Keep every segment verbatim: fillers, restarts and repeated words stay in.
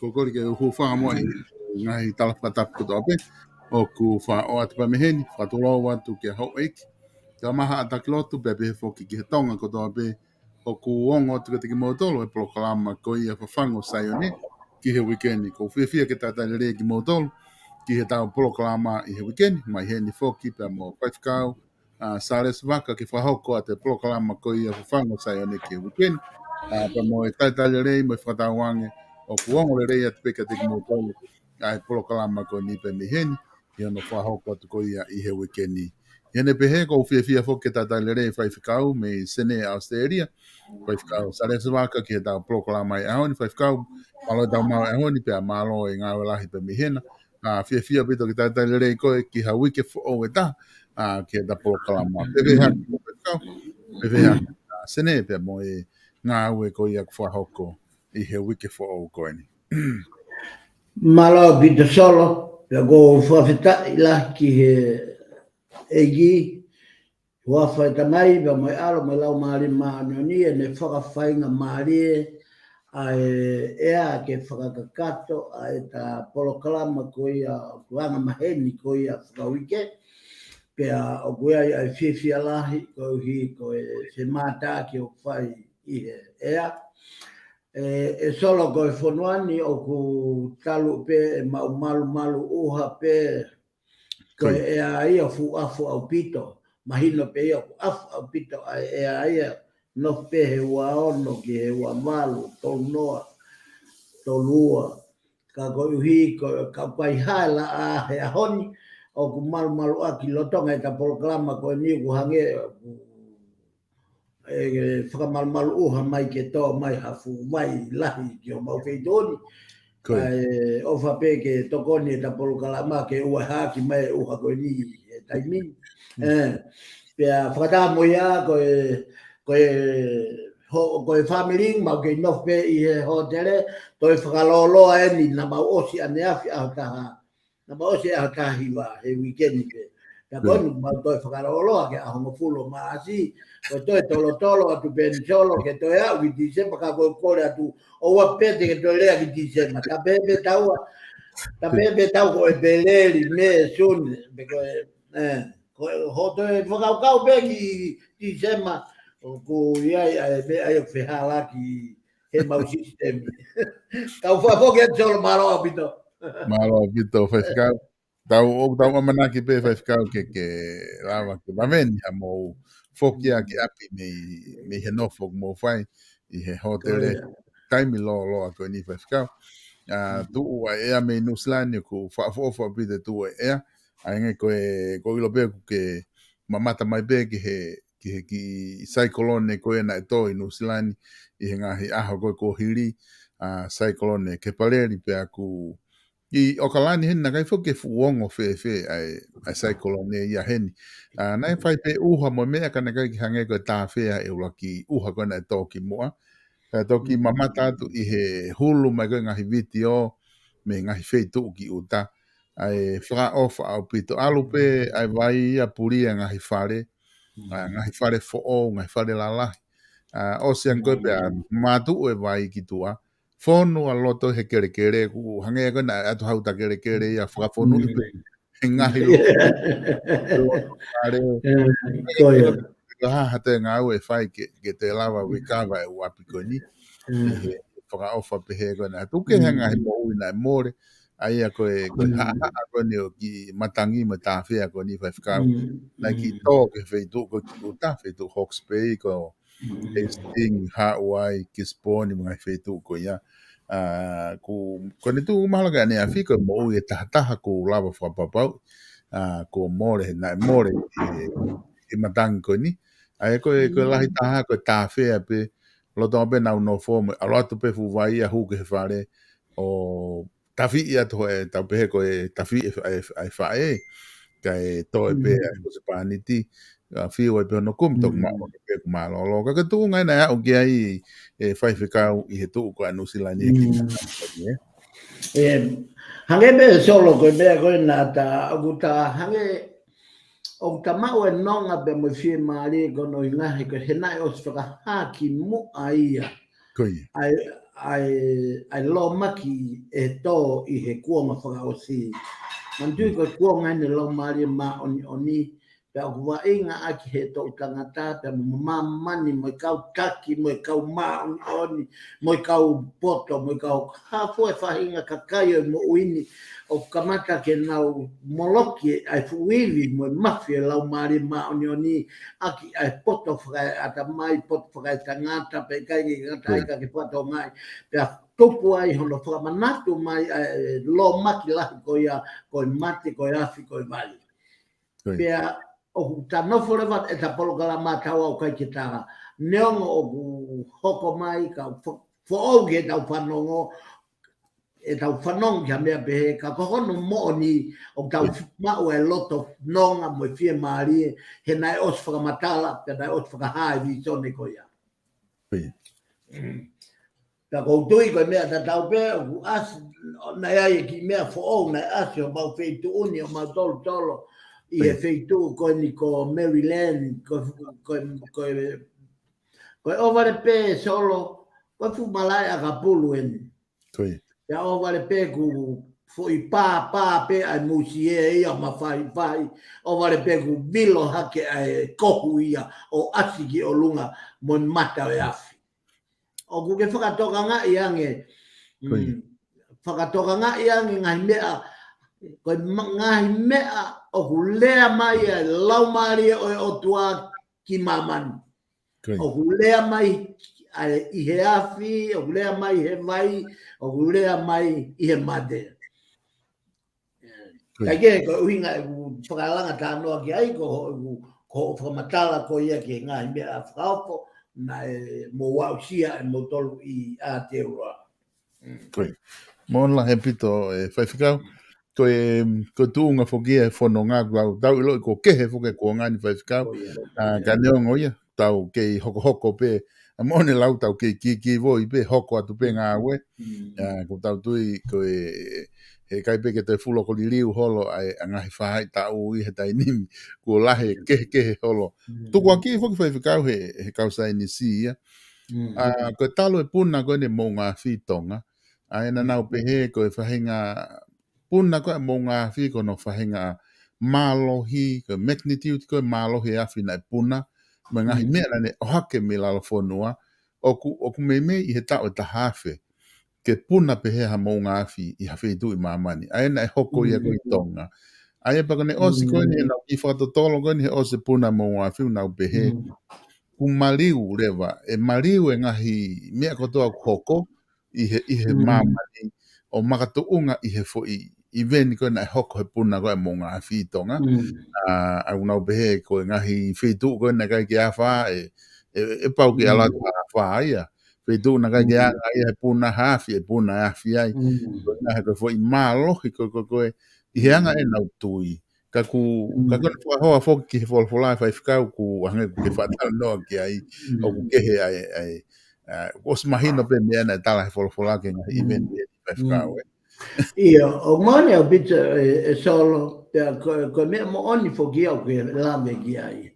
Ko e kole ke u hūfanga mo e ngaahi tala fakatapu kotoa pē ʻoku faʻo atu pē mei heni, fakatulou atu ki he houʻeiki, ki he mahaʻa taki lotu, pea pehē foki ki he Tonga kotoa pē ʻoku ongo atu kiate kimoutolu e polokalama ko ia Fafangu ʻo Saione ki he uike ni. ʻOku ou fiefia ke talitali lelei kimoutolu ki heʻetau polokalama ʻi he uike ni, mai heni foki pea mo Faifekau ʻa Salesi Vaka ke fakahoko atu e polokalama ko ia Fafangu ʻo Saione ki he uike ni. ʻA, pea mo e talitali lelei mo e fakatauange ʻoku ongo lelei atu pē kiate kimoutolu ʻa e polokalama ko eni pē mei heni, ʻi hono fakahoko atu ko ia ʻi he uike ni. ʻI heʻene pehē, ʻoku ou fiefia foki ke talitali lelei Faifekau mei Senē, ʻAositelēlia, Faifekau Salesi Vaka ki heʻetau polokalama ʻi he ʻaho ni. Faifekau, mālō e tau maʻu e ʻaho ni, pea mālō e ngāue lahi pē mei hena. ʻA, fiefia ʻaupito ke talitali lelei koe ki ha uike foʻou ʻe taha, ʻa, ki heʻeta polokalama. Pea pehē hake, pea pehē hake, ʻa, Senē pea mo e ngāue ko ia ʻoku fakahoko ʻi he uike foʻou ko eni. Mālō ʻaupito Solo, pea ʻoku ou fakafetaʻi lahi ki he ʻEiki, huafa ʻo e Tamai, pea mo e ʻAlo, mo e Laumālie Māʻoniʻoni, ʻene fakafaingamālie ʻa e ʻea ke fakakakato ʻa ʻeta polokalama ko ia ʻoku anga maheni ko ia fakauike. Pea ʻoku ʻi ai ʻa e fiefia lahi koeʻuhi ko e femātaaki ʻoku fai ʻi he ʻea. ʻE, ʻe Solo, ko e fonua ni ʻoku talu pē ʻe maʻu malumalu ʻuha pē, ko e ʻea ia fuʻu ʻafu ʻaupito. Mahino pē ia ʻoku ʻafu ʻaupito ʻa e ʻea ia, nofo pē he ua ono ki he ua valu, tolu noa, tolu ua. Ka koeʻuhi ko e kau kai hae laʻā he ʻaho ni, ʻoku malumalu ʻaki lolotonga ʻeta polokalama ko eni ʻoku hangē ʻoku ʻe fakamalumalu ʻuha mai ke tō mai ha fuʻu vai lahi ki homau feituʻu ni. Ko ia. ʻE ʻofa pē ke tokoni ʻeta polokalama ke ʻuaʻi hake mai e ʻuha ko eni he taimi ni. Mm. ʻE, pea fakataha mo ia ko e, ko e, ho-, ko e fāmili, mau kei nofo pē ʻi he hōtele, toe fakalōloa eni naʻa mau ʻosi ʻaneafi ʻaho taha. Naʻa mau ʻosi ʻaho taha hiva he uike ni pē. Pea ko eni mau toe fakalōloa ki he ʻaho hongofulu ʻo Maʻasi, ko e toe tolotolo atu pē eni Solo ke toe aʻu ki Tīsema, ka ko e kole atu ʻoua pē te ke toe lea ki Tīsema. Tapu pē taua, tapu pē taua ko ʻEpeleli, Mē, Sune, pe ko e, ʻe, ko e hoʻo toe fakakaukau pē ki Tīsema, ʻOku ʻi ai ʻa e meʻa ʻoku fehālaaki he mau sisitemi. Kau fakafoki atu Solo, mālō ʻaupito. Mālō ʻaupito, Faifekau. Tau, ʻoku tau ʻamanaki pē Faifekau ke, ke lava ke vaveni ha mou foki ʻa ki ʻapi mei, mei he nofo ʻoku mou fai ʻi he hōtele. Taimi lōloa ko eni Faifekau. ʻA, tuʻu ʻa e ʻea mei Nuʻusila ni ʻoku fakaʻofoʻofa ʻaupito tuʻu ʻa e ʻea. ʻA ia ko e, ko ʻilo pē ʻoku ke mamata mai pē ki he, ki he kiʻi saikolone ko ē naʻe tō ʻi Nuʻusila ni ʻi he ngaahi ʻaho ko ē kuo hili, ʻa, saikolone Kepaleli pea ʻoku ʻi ʻOkalani heni naʻe ʻikai foki ke fuʻu ongo fēfē ʻa e, ʻa e saikolone ia heni. ʻA, naʻe fai pē ʻuha mo e meʻa ka naʻe ʻikai ke hangē ko e tāfea ʻe ʻuluaki ʻuha ko ē naʻe tō ki muʻa. Ka toki mamata atu ʻi he hulu mai ko ē ngaahi vitiō mei he ngaahi feituʻu ki ʻuta. ʻA e fakaʻofa ʻaupito ʻalu pē ʻa e vai ia puli ʻa e ngaahi fale. ʻA, ngaahi fale foʻou, ngaahi fale lalahi. ʻA, ʻosi ange ko ē pea mātuʻu e vai ki tuʻa. Fonu ʻa loto he kelekele, ʻoku hangē ko ē naʻe ʻatu hau ta kelekele ia fakafonuʻi pē he ngaahi loto. Loto fale. Ko ia. Ka ha te ngāue ʻe fai ke, ke te lava wikava e uapi ko eni. ʻI he fakaʻofa pehē ko ē naʻe tuku he ngaahi moʻui naʻe mole. ʻA ia ko e, ko e haʻahaʻa ko eni ʻo e kiʻi matangi mo e tāfea ko eni Faifekau. Naʻe kiʻi tō ki he feituʻu ko ē ki ʻuta, feituʻu Hawke's Bay, ko Hastings, Haʻapai, Gisborne, mo e ngaahi feituʻu ko ia. ʻA, ʻoku, ko eni tuʻu mahalo ka ʻaneafi ko e moʻui ʻe tahataha ʻoku lava fakapapauʻi. ʻA, kuo mole, naʻe mole ʻi he, ʻi he matangi ko eni. ʻA ia ko e, ko e lahi taha ko e tāfea pē, lolotonga pē ʻenau nofo mo e ʻalu atu pē fuʻu vai ia hū ki he fale ʻo tafiʻi atu ʻe, tau pehē ko e tafiʻi ʻa e, ʻa e, ʻa e faʻē, kae toe pē ʻa e husepāniti, ʻa, fiu ai pē hono kumi, toki māʻona pē ʻoku mālōlō. Ka ko e tuʻunga ia naʻe aʻu ki ai ʻe Faifekau ʻi he tuʻu ko ē ʻa Nuʻusila ni ʻi he kiʻi matangi ko eni, ē. ʻE, hangē pē Solo ko e meʻa ko ē naʻa ta, ʻoku ta hangē, ʻoku ta maʻu e nonga pea mo e fiemālie ko hono ʻuhinga he ko e he naʻe ʻosi fakahā ki muʻa ia. Ko ia. ʻA e, ʻa e, ʻa e lōmaki ʻe tō ʻi he kuonga fakaʻosi. Manatuʻi ko e kuonga eni Laumālie Māʻoniʻoni, pea ʻoku vaʻinga ʻaki he toʻu tangata, pea mo māmani, mo e kau taki, mo e kau māʻoniʻoni, mo e kau poto, mo e kau hā fua e faʻahinga kakai ʻo e moʻui ni, ʻoku kamata ke nau moloki ʻa e fuʻu ivi mo e mafi ʻo e Laumālie Māʻoniʻoni ʻaki ʻa e poto fakaeʻatamai, poto fakaetangata, pea ʻikai ke ngata ai ka ke fakatokangaʻi. Pea tupu ai hono fakamanatu mai ʻa e lōmaki lahi ko ia, ko e mate, ko e afi, ko e vai. Pea ʻoku ta nofo leva ʻeta polokalama tau au kai ke ta neongo ʻoku hoko mai ka fo-, foʻou ke tau fanongo, ʻetau fanongo ki ha meʻa pehē, ka ko hono moʻoni ʻoku tau maʻu e loto nonga mo e fiemālie, he naʻe ʻosi fakamatala, pea naʻe ʻosi fakahā e vīsone ko ia. Pea ʻoku ou tui ko e meʻa tatau pē, ʻoku ʻasi, naʻe ʻi ai e kiʻi meʻa foʻou, naʻe ʻasi homau feituʻu ni, homau tolotolo, ʻi he feituʻu ko eni ko Maryland, ko, ko, ko, ko e ʻovale pē Solo, ko e fuʻu malaʻe ʻakapulu eni. Pea ʻovale pē ʻoku foʻi pā, pā pē ʻa e musie ia mafahifahi, ʻovale pē ʻoku vilo hake ʻa e kohu ia ʻo ʻasi ki ʻolunga mo e mata ʻo e afi. ʻOku ke fakatokangaʻi ange, fakatokangaʻi ange ngaahi meʻa, ko e ma-, ngaahi meʻa ʻoku lea mai ʻa e Laumālie ʻo e ʻOtua ki māmani. ʻOku lea mai ʻa e, ʻi he afi, ʻoku lea mai he vai, ʻoku lea mai ʻi he mate. Kae kehe, ko e ʻuhinga ʻeku fakalanga talanoa ki ai, ko hoʻo, ko hoʻo fakamatala ko ia ki he ngaahi meʻa fakaofo, naʻe mou aʻusia ʻe moutolu ʻi Aotearoa. Ko ia. Mālō lahi ʻaupito, ʻe Faifekau. Ko e, ko e tuʻunga foki e fononga ʻoku tau, tau ʻiloʻi ʻoku kehe foki e kuonga ni Faifekau. ʻA, ka neongo ia, tau kei hokohoko pē, ʻa moʻoni lau tau kei kikivoi pē, hoko atu pē ngāue. ʻA, ʻoku tau tui ko e, he ʻikai pē ke toe fuʻu loko liliu holo ʻa e, ʻa e ngaahi faʻahitaʻu ʻi he taimi ni, kuo lahi e kehekehe holo. Tukuakiʻi foki Faifekau he, he kau saienisi ia. ʻA, ko e talu e puna ko eni moʻunga afi Tonga. ʻA ia naʻa nau pehē ko e faʻahinga puna ko ē moʻunga afi ko hono faʻahinga mālohi, ko e magnitude ko e mālohi e afi naʻe puna, mo e ngaahi meʻa naʻa ne ʻohake mei lalo fonua, ʻoku, ʻoku meimei ʻi he taʻu ʻe taha afe ke puna pehē ha moʻunga afi ʻi ha feituʻu ʻi māmani. ʻA ia naʻe hoko ia ko ē ʻi Tonga. ʻA ia pea ko ʻene ʻosi ko eni ʻenau kiʻi fakatotolo ko eni he ʻosi e puna moʻunga afi, ʻoku nau pehē, ʻoku maliu leva, ʻe maliu e ngaahi meʻa kotoa ʻoku hoko ʻi he, ʻi he māmani, ʻo makatuʻunga ʻi he foʻi ʻiveni ko ē naʻe hoko he puna ko ē moʻunga afi ʻi Tonga. ʻA, ʻoku nau pehē ko e ngaahi feituʻu ko ē naʻe ʻikai ke afā, ʻe, ʻe, ʻe pau ke ʻalu atu ha afā ia. Feituʻu naʻe ʻikai ke anga ia he puna ha afi, ʻe puna e afi ai. Ko e ngaahi ko e foʻi mālohi ko ē, ko ē, ko ē, ʻi he anga ʻenau tui. Ka ʻoku, ka ʻoku ne fakahoa foki ki he folofola ʻa e faifekau ʻoku hangē ʻoku ke fakatalanoa ki ai, ʻoku kehe ai, ai, ʻa, ʻosi mahino pē meʻa naʻe tala he folofola ki he ngaahi ʻiveni ʻa e faifekau, ē. ʻIo, ʻoku moʻoni ʻaupito ē, ē Solo, pea ko, ko e meʻa moʻoni foki ia ʻoku ke lave ki ai.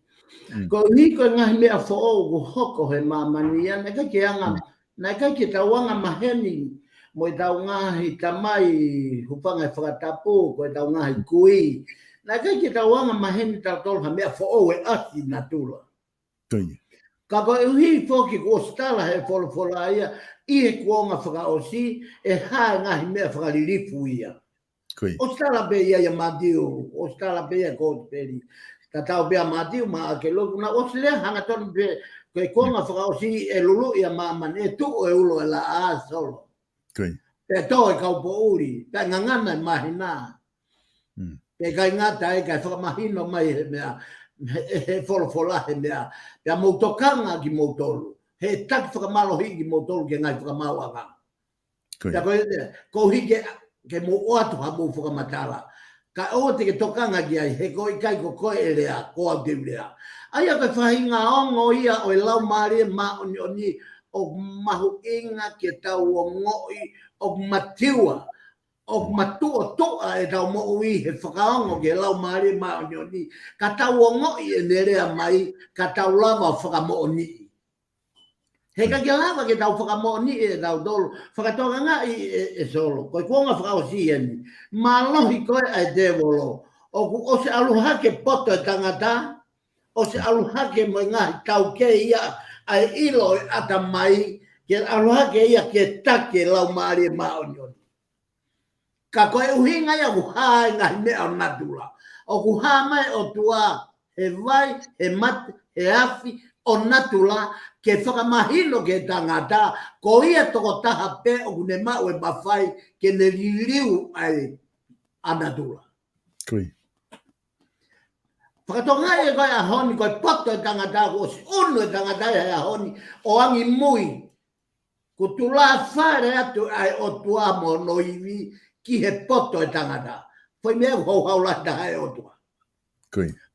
Ko e ʻuhi ko e ngaahi meʻa foʻou ʻoku hoko he māmani ia, naʻe ʻikai ke anga, naʻe ʻikai ke tau anga maheni mo ʻetau ngaahi tamai hūfanga he fakatapu, ko ʻetau ngaahi kui. Naʻe ʻikai ke tau anga maheni tautolu ha meʻa foʻou ʻe ʻasi ʻi natula. Ka ko e ʻuhi foki kuo ʻosi tala he folofola ia, ʻi he kuonga fakaʻosi, ʻe hā e ngaahi meʻa fakalilifu ia. ʻOsi tala pē ia ʻia Mātiu, ʻosi tala pē ia ko peli. Tatau pē ʻa Mātiu, Maʻake, Luke, naʻa ʻosi lea hangatonu pē, ko e kuonga fakaʻosi ʻe luluʻi ʻa māmani, ʻe tuʻu e ulo ʻo e laʻā, Solo. Pea tō e kaupoʻuli, pea ngangana e māhina. Pea ʻikai ngata ai, kae fakamahino mai he meʻa, he, he folofola he meʻa. Pea mou tokanga kimoutolu. He taki fakamālohiʻi kimoutolu ki he ngaahi fakamaauʻanga. Pea ko e, ko e ʻuhi ke, ke mou ʻoatu haʻamou fakamatala. Kae ʻoua te ke tokanga ki ai, he ko e ʻikai ko koe ʻe lea, ko au te u lea. ʻA ia ko e faʻahinga ongo ia ʻo e Laumālie Māʻoniʻoni, ʻoku mahuʻinga ke tau ongoʻi, ʻoku matiua, ʻoku matuʻotuʻa ʻetau moʻui he fakaongo ki he Laumālie Māʻoniʻoni, ka tau ongoʻi ʻene lea mai, ka tau lava ʻo fakamoʻoniʻi. He ʻikai ke lava ke tau fakamoʻoniʻi ʻetautolu, fakatokangaʻi ē, ē Solo, ko e kuonga fakaʻosi eni. Mālohi ko ē ʻa e tēvolo, ʻoku ʻosi ʻalu hake poto e tangata, ʻosi ʻalu hake mo e ngaahi taukei ia ʻa e ʻilo ʻo e ʻatamai, ke ʻalu hake ia ke taki e Laumālie Māʻoniʻoni. Ka ko e ʻuhinga ia ʻoku hā e ngaahi meʻa ʻo natula. ʻOku hā mai ʻOtua he vai, he mate, he afi ʻo natula, ke fakamahino ki he tangata, ko ia tokotaha pē ʻoku ne maʻu e mafai ke ne liliu ai ʻa natula. Fakatokangaʻi ē ko e ʻaho ni, ko e poto e tangata, kuo ʻosi ʻunu e tangata he ʻaho ni ʻo angi mui. Kuo tulāfale atu ʻa e ʻOtua mo hono ivi ki he poto e tangata. Foʻi meʻa ʻoku houhau lahi taha ʻe he ʻOtua.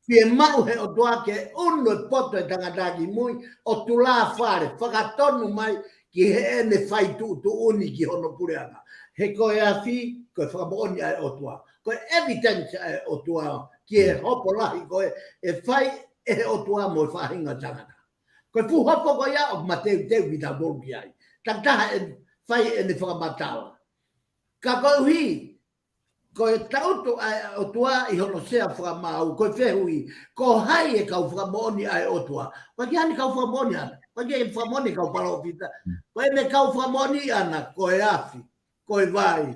Fiemaʻu he ʻOtua ke ʻunu e poto e tangata ki mui ʻo tulāfale, fakatonu mai ki heʻene fai tuʻutuʻuni ki hono puleʻanga. He ko e afi, ko e fakamoʻoni ʻa e ʻOtua. Ko e evidence ʻa e ʻOtua ki he hopo lahi ko ē ʻe fai ʻe he ʻOtua mo e faʻahinga tangata. Ko e fuʻu hopo ko ia ʻoku mateuteu kitautolu ki ai. Takitaha ʻe fai ʻene fakamatala. Ka ko e ʻuhi, ko e taʻutu ʻa e ʻOtua ʻi hono sea fakamaau, ko e fehuʻi, ko hai e kau fakamoʻoni ʻa e ʻOtua? Ko e ʻikai ke ʻi ai hano kau fakamoʻoni ʻana, ko e ʻikai ke fakamoʻoni e kau palōfita. Ko ʻene kau fakamoʻoni ʻana, ko e afi, ko e vai,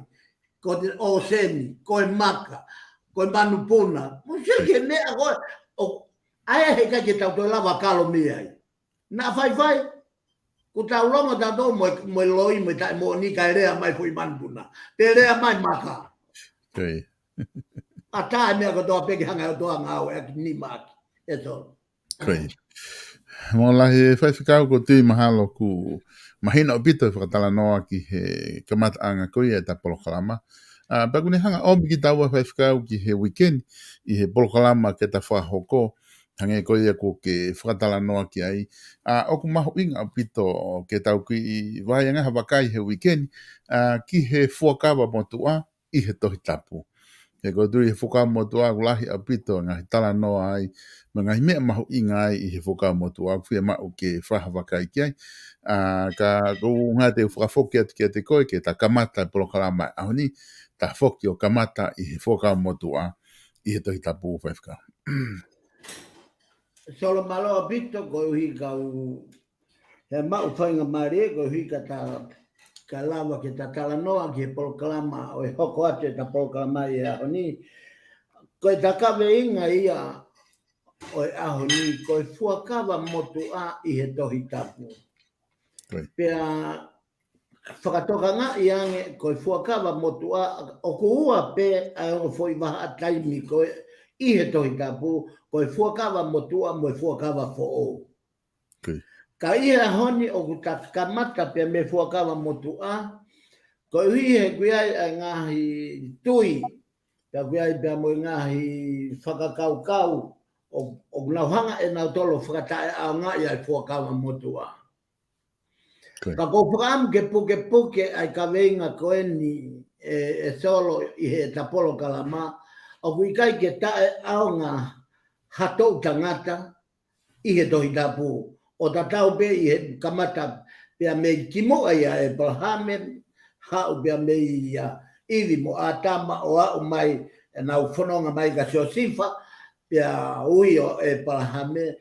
ko e ʻōseni, ko e maka, ko e manupuna. Mou sio ki he meʻa ko ē, ʻo, ʻa ia he ʻikai ke tau toe lava ʻo kalo mei ai. Naʻa faifai, kuo tau longo tautolu mo e, mo e loi, mo e taʻemoʻoni kae lea mai foʻi manupuna. Pe lea mai maka. ʻAtā e meʻa kotoa pē ke hanga ʻe he ʻOtua ʻo ngāueʻaki nima ʻaki. ʻE Solo. Mālō lahi e faifekau, ʻoku ou tui mahalo ʻoku mahino ʻaupito e fakatalanoa ki he kamataʻanga ko ia ʻeta polokalama. ʻA, pea ʻoku ne hanga ʻo ʻomi kitaua faifekau ki he uike ni ʻi he polokalama ke ta fakahoko, hangē ko ia ʻoku ke fakatalanoa ki ai. ʻA, ʻoku mahuʻinga ʻaupito ke tau kiʻi vaheʻi ange ha vakai he uike ni, ʻa, ki he Fuakava Motuʻa ʻi he Tohi Tapu. He ʻoku ou tui he Fuakava Motuʻa ʻoku lahi ʻaupito e ngaahi talanoa ai, mo e ngaahi meʻa mahuʻinga ai ʻi he Fuakava Motuʻa, ʻoku fiemaʻu ke fai ha vakai ki ai. ʻA, ka ʻoku ou hanga ʻo fakafoki atu kiate koe ke ta kamata e polokalama ʻo e ʻaho ni, ta foki ʻo kamata ʻi he Fuakava Motuʻa ʻi he Tohi Tapu, faifekau. Solo, mālō ʻaupito, koeʻuhi kau he maʻu faingamālie, koeʻuhi ka ta, ka lava ke ta talanoa ki he polokalama ʻo e hoko atu ʻeta polokalama ʻi he ʻaho ni. Ko ʻeta kaveinga ia ʻo e ʻaho ni, ko e fuakava motuʻa ʻi he Tohi Tapu. Right. Pea fakatokangaʻi ange, ko e fuakava motuʻa, ʻoku ua pē ʻa e ongo foʻi vahaʻa taimi ko ē ʻi he Tohi Tapu, ko e fuakava motuʻa mo e fuakava foʻou. Okay. Ka ʻi he ʻaho ni ʻoku ta kamata pē mei he fuakava motuʻa, koeʻuhi he ʻoku ʻi ai ʻa e ngaahi tui, pea ʻoku ʻi ai pē mo e ngaahi fakakaukau, ʻo, ʻoku nau hanga ʻe nautolu ʻo fakataʻeʻaongaʻi ʻa e fuakava motuʻa. Okay. Ka ʻoku ou fakaʻamu ke pukepuke ʻa e kaveinga ko eni ē, ē Solo, ʻi heʻeta polokalama, ʻoku ʻikai ke taʻeʻaonga ha toʻu tangata ʻi he Tohi Tapu, ʻo tatau pē ʻi he kamata pea mei kimuʻa ʻia ʻĒpalahame, haʻu pea mei ʻia ʻIvi mo ʻĀtama ʻo aʻu mai ʻenau fononga mai kia Siosefa, pea ui ʻo ʻĒpalahame,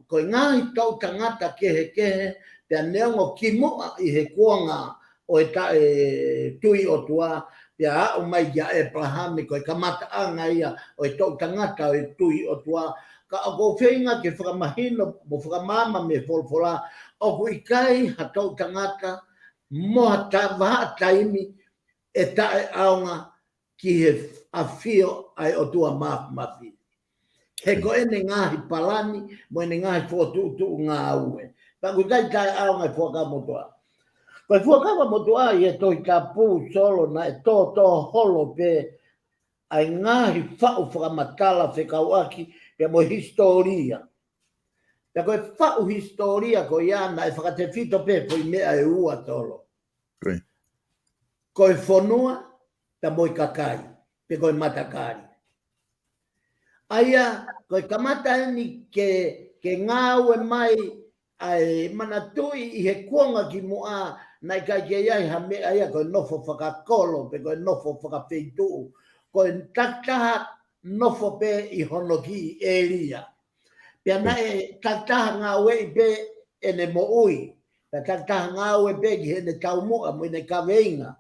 ko e ngaahi toʻu tangata kehekehe, pea neongo kimuʻa ʻi he kuonga ʻo e taʻe tui ʻOtua, pea aʻu mai kia ʻĒpalahame, ko e kamataʻanga ia ʻo e toʻu tangata ʻo e tui ʻOtua. Ka ʻoku ou feinga ke fakamahino mo fakamaama mei he folofola, ʻoku ʻikai ha toʻu tangata mo ha ta-, vahaʻa taimi ʻe taʻeʻaonga ki he ʻafio ʻa e ʻOtua Māfimafi. He ko ʻene ngaahi palani mo ʻene ngaahi fokotuʻutuʻu ngāue. Pea ʻoku ʻikai taʻeʻaonga e fuakava motuʻa. Ko e fuakava motuʻa ʻi he Tohi Tapu, Solo, naʻe tōtō holo pē ʻa e ngaahi faʻu fakamatala fekauʻaki pea mo e hisitōlia. Pea ko e faʻu hisitōlia ko ia naʻe fakatefito pē foʻi meʻa ʻe ua, Solo. Right. Ko e fonua, pea mo e kakai, pe ko e matakali. ʻA ia, ko e kamata eni ke, ke ngāue mai ʻa e manatuʻi ʻi he kuonga kimuʻa, naʻe ʻikai ke ʻi ai ha meʻa ia ko e nofo fakakolo, pe ko e nofo fakafeituʻu. Ko e takitaha nofo pē ʻi hono kiʻi ʻēlia. Pea naʻe takitaha ngāueʻi pē ʻene moʻui, pea takitaha ngāue pē ki heʻene taumuʻa mo ʻene kaveinga.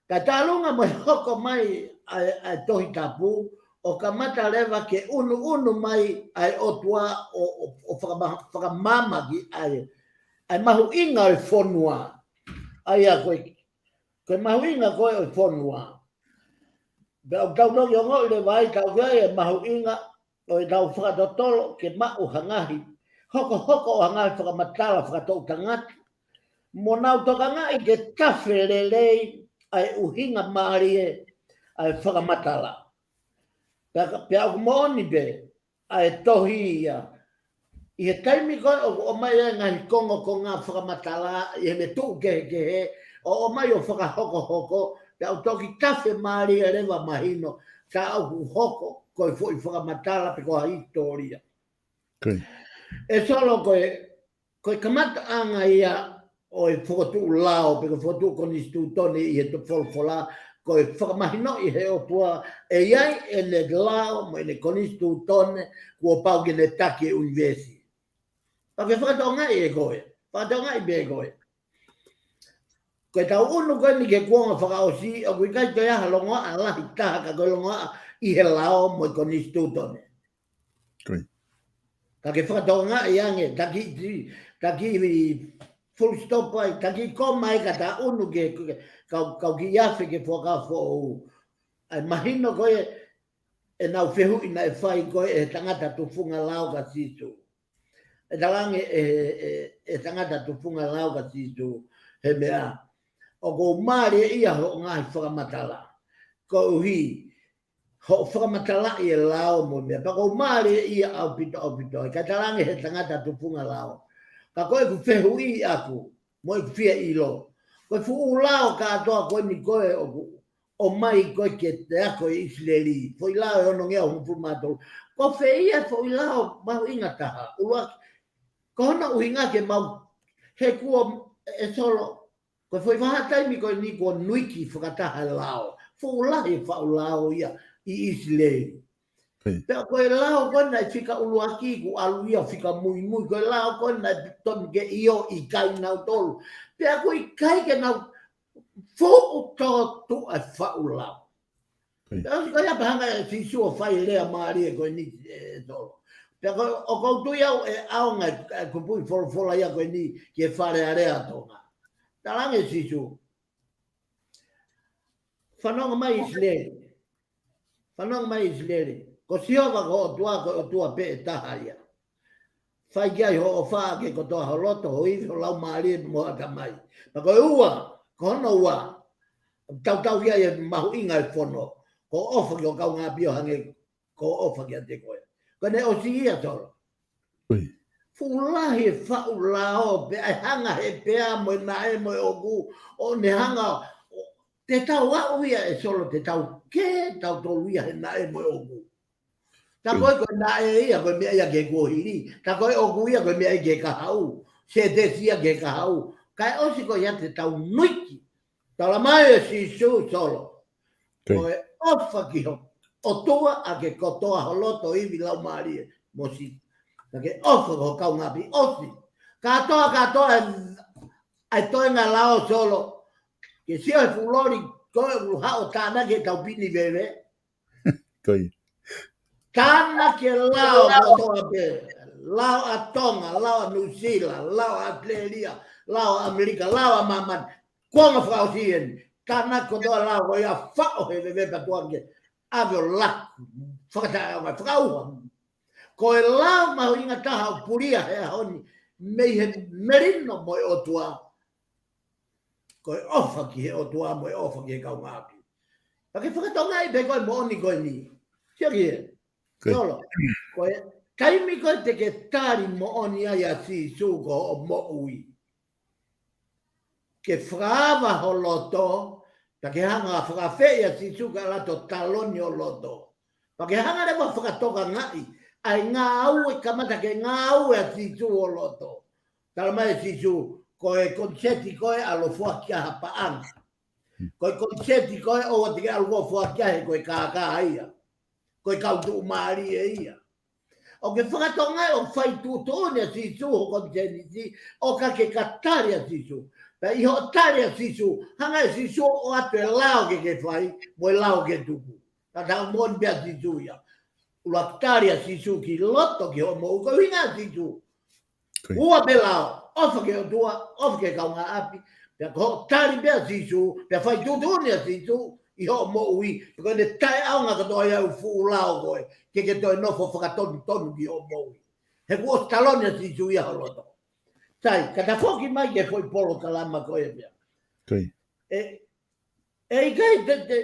Ka tālunga mo e hoko mai ʻa e, ʻa e Tohi Tapu, ʻo kamata leva ke ʻunuʻunu mai ʻa e ʻOtua ʻo, ʻo, ʻo fakama-, fakamaama ki ai ʻa e mahuʻinga ʻo e fonua. ʻA ia ko e, ko e mahuʻinga ko ē ʻo e fonua. Pea ʻoku tau toki ongoʻi leva ai, tau ki ai e mahuʻinga ʻo ʻetau fakatotolo ke maʻu ha ngaahi hokohoko ʻo ha ngaahi fakamatala fakatoʻutangata, mo nau tokangaʻi ke tafe lelei ʻa e ʻuhinga mālie ʻa e fakamatala. Pea, pea ʻoku moʻoni pē ʻa e tohi ia. ʻI he taimi ko ē ʻoku ʻomai ai e ngaahi kongokonga fakamatala ʻi heʻene tuʻu kehekehe, ʻo ʻomai ʻo fakahokohoko, pea ʻoku toki tafe mālie leva, mahino, ka ʻoku hoko ko e foʻi fakamatala pe ko ha hisitōlia. Great. ʻE Solo, ko e, ko e kamataʻanga ia ʻo e fokotuʻu lao, pe ko e fokotuʻu konisitūtone ʻi he to-, folofola, ko e fakamahinoʻi he ʻOtua ʻe ʻi ai ʻene lao mo ʻene konisitūtone kuo pau ke ne taki e ʻunivēsi. Pea ke fakatokangaʻi ʻe koe, fakatokangaʻi pē ʻe koe. Ko ʻetau ʻunu ko eni ki he kuonga fakaʻosi, ʻoku ʻikai toe ʻi ai ha longoaʻa lahi taha ka ko e longoaʻa ʻi he lao mo e konisitūtone. Great. Ka ke fakatokangaʻi ange, taki, taki full stop ai, taki koma ai ka ta ʻunu ke, ke, kau, kau kiʻi afe ki he fuakava foʻou. ʻA e mahino ko ē ʻenau fehuʻi naʻe fai ko ē ʻe he tangata tufunga lao kia Sīsū. ʻE talaange ʻe, ʻe, ʻe he tangata tufunga lao kia Sīsū he meʻa, ʻoku ou mālieʻia hoʻo ngaahi fakamatala. Koeʻuhi, hoʻo fakamatalaʻi e lao mo e meʻa. Pea ʻoku ou mālieʻia ʻaupito, ʻaupito. Kae talaange ʻe he tangata tufunga lao, ka ko ʻeku fehuʻi ʻaku, mo ʻeku fie ʻilo, ko e fuʻu lao kātoa ko eni ko ē ʻoku ʻomai ko ē ke te ako ʻi ʻIsileli, foʻi lao ʻe onongeau hongofulu mā tolu. Ko fē ia e foʻi lao mahuʻinga taha? ʻUluaki, ko hono ʻuhinga ke mau, he kuo, ʻe Solo, ko e foʻi vahaʻa taimi ko eni kuo nuiki fakataha e lao. Fuʻu lahi e faʻu lao ia ʻi ʻIsileli. Pea ko e lao ko ē naʻe fika ʻuluaki kuo ʻalu ia fika muimui, ko e lao ko ē naʻe tonu ke ʻio ʻikai nautolu. Pea ʻoku ʻikai ke nau fuʻu tōtuʻa e faʻu lao. Pea ʻosi ko ia pē hanga ʻe Sīsū ʻo fai e lea mālie ko eni, ē, Solo. Pea ko, ʻoku ou tui au ʻe ʻaonga e, e kupuʻi folofola ia ko eni ki he Fale Alea ʻa Tonga. Talaange ʻe Sīsū, fanongo mai ʻIsileli. Fanongo mai ʻIsileli. Ko Sihova ko ho ʻOtua, ko e ʻOtua pē ʻe taha ia. Fai ki ai hoʻo ʻofa ʻaki e kotoa ho loto, ho ivi, ho laumālie mo ho ʻatamai. Pea ko e ua, ko hono ua, tautau ia ʻi he mahuʻinga e fono. Ko e ʻofa ki ho kaungāʻapi ʻo hangē ko hoʻo ʻofa kiate koe. Ko ʻene ʻosi ia, Solo. Fuʻu lahi e faʻu lao, pea ʻe hanga he pea mo e naʻe mo e ʻoku, ʻo ne hanga, ʻo, te tau aʻu ia ʻe Solo, te tau kē tautolu ia he naʻe mo e ʻoku. Tā ko ē ko e naʻe ia, ko e meʻa ia ki he kuohili. Tā ko e ʻoku ia, ko e meʻa ia ki he kahaʻu. Sētesi ia ki he kahaʻu. Kae ʻosi ko ia te tau nuiki. Tala mai ʻe Sīsū, Solo. Ko e ʻofa ki ho ʻOtua ʻaki e kotoa ho loto, ivi, laumālie mo sīpinga. Pea ke ʻofa ki ho kaungāʻapi ʻosi. Kātoa, kātoa e, e toenga lao, Solo. Ke sio he fuʻu loli, ko e ʻuluaki haʻo tānaki e tau pini veve. Tānaki e lao kotoa pē. Lao ʻa Tonga, lao ʻa Nuʻusila, lao ʻa ʻAositelēlia, lao ʻa ʻAmelika, lao ʻa māmani. Kuonga fakaʻosi eni. Tānaki kotoa lao ko ia, faʻo he veve pea tuku ange. ʻAve ʻo laku. Fakataʻeʻaonga, fakaʻauha. Ko e lao mahuʻinga taha ʻoku pulia he ʻaho ni mei he melino mo e ʻOtua. Ko e ʻofa ki he ʻOtua mo e ʻofa ki he kaungāʻapi. Pea ke fakatokangaʻi pē ko e moʻoni ko eni. Sio ki he. Solo. Ko e taimi ko ē te ke tali moʻoni ai ʻa Sīsū ko hoʻo moʻui, ke fakaava ho loto, pea ke hanga ʻo fakaafeʻi ʻa Sīsū ke ʻalu ʻo taloni ho loto. Pea ke hanga leva ʻo fakatokangaʻi ʻa e ngāue, kamata ke ngāue ʻa Sīsū ho loto. Tala mai ʻe Sīsū, ko e koniseti ko ē ʻalu ʻo foaki ha paʻanga. Ko e koniseti ko ē ʻoua te ke ʻalu ʻo foaki he ko e kākā ia. Ko e kau tuʻumālie ia. ʻOku ke fakatokangaʻi ʻoku fai tuʻutuʻuni ʻa Sīsū ho koniseti, ʻo ka ke ka tali ʻa Sīsū. Pea ʻi hoʻo tali ʻa Sīsū, hanga ʻe Sīsū ʻo ʻoatu e lao ke ke fai, mo e lao ke tuku. Ka tau moʻoni pē ʻa Sīsū ia. ʻUluaki tali ʻa Sīsū ki loto ki hoʻo moʻui, ko e ʻuhinga ʻa Sīsū. Ua pē lao, ʻofa ki he ʻOtua, ʻofa ki he kaungāʻapi, pea ko hoʻo tali pē ʻa Sīsū, pea fai tuʻutuʻuni ʻa Sīsū ʻi hoʻo moʻui, pea ko ʻene taʻeʻaonga kātoa ia ʻa e fuʻu lao ko ē, ke ke toe nofo fakatonutonu ki hoʻo moʻui. He kuo ʻosi taloni ʻa Sīsū ia ho loto. Sai, ka ta foki mai ki he foʻi polokalama ko ē pea. ʻE, ʻe ʻikai te, te,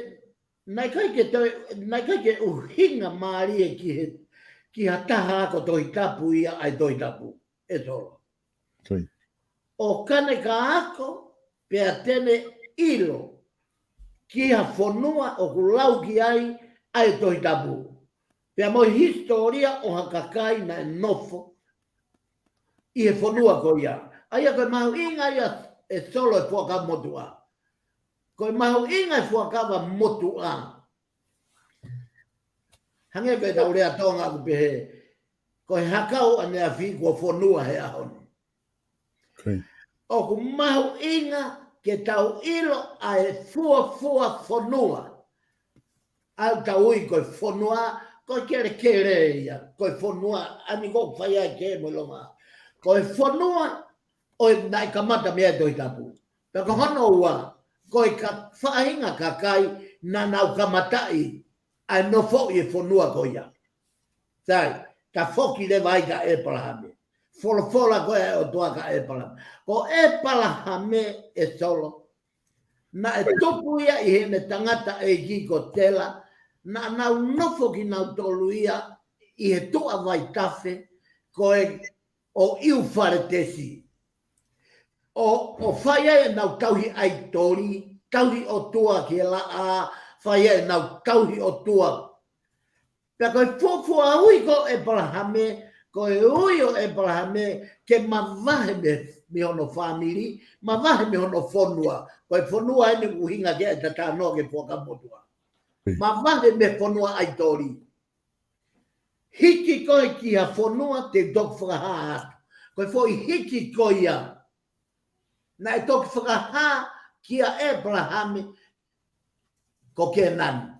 naʻe ʻikai ke toe, naʻe ʻikai ke ʻuhinga mālie ki he, ki ha taha ako Tohi Tapu ia ʻa e Tohi Tapu, ē Solo. ʻO ka ne ka ako, pea te ne ʻilo, ki ha fonua ʻoku lau ki ai ʻa e Tohi Tapu. Pea mo e hisitōlia ʻo ha kakai naʻe nofo ʻi he fonua ko ia. ʻA ia ko e mahuʻinga ia ē Solo e Fuakava Motuʻa. Ko e mahuʻinga e Fuakava Motuʻa. Hangē ko e tau lea Tonga ʻoku pehē, ko e hakau ʻaneafi kuo fonua he ʻaho ni. ʻOku mahuʻinga ke tau ʻilo ʻa e fuofua fonua. ʻA ia ʻoku tau ui ko e fonua, ko e kelekele ia, ko e fonua, ʻa eni ʻoku fai ai e kē mo e longa. Ko e fonua, ʻo e naʻe kamata mei ai e Tohi Tapu. Pea ko hono ua, ko e ka, faʻahinga kakai naʻa nau kamataʻi ʻa e nofo ʻi he fonua ko ia. Sai, ta foki leva ai kia ʻEpalahame. Folofola ko ē ʻa e ʻOtua kia ʻEpalahame. Ko ʻEpalahame ē Solo, naʻe tupu ia ʻi heʻene tangataʻeiki ko Tela, naʻa nau nofo kinautolu ia ʻi he tuʻa vaitafe, ko e ʻo ʻIufaletesi. ʻO, ʻo fai ai ʻenau tauhi ʻaitoli, tauhi ʻotua ki he laʻā, fai ai ʻenau tauhi ʻotua. Pea ko e fuofua ui ko ʻEpalahame, ko e ui ʻo ʻEpalahame ke mavahe mei, mei hono fāmili, mavahe mei hono fonua. Ko e fonua eni ʻuhinga ki ai ʻeta talanoa ki he Fuakava Motuʻa. Mavahe mei he fonua ʻaitoli. hiki koe ki ha fonua te u toki fakahā atu. Ko e foʻi hiki ko ia naʻe toki fakahā kia ʻĒpalahame ko Kēnani.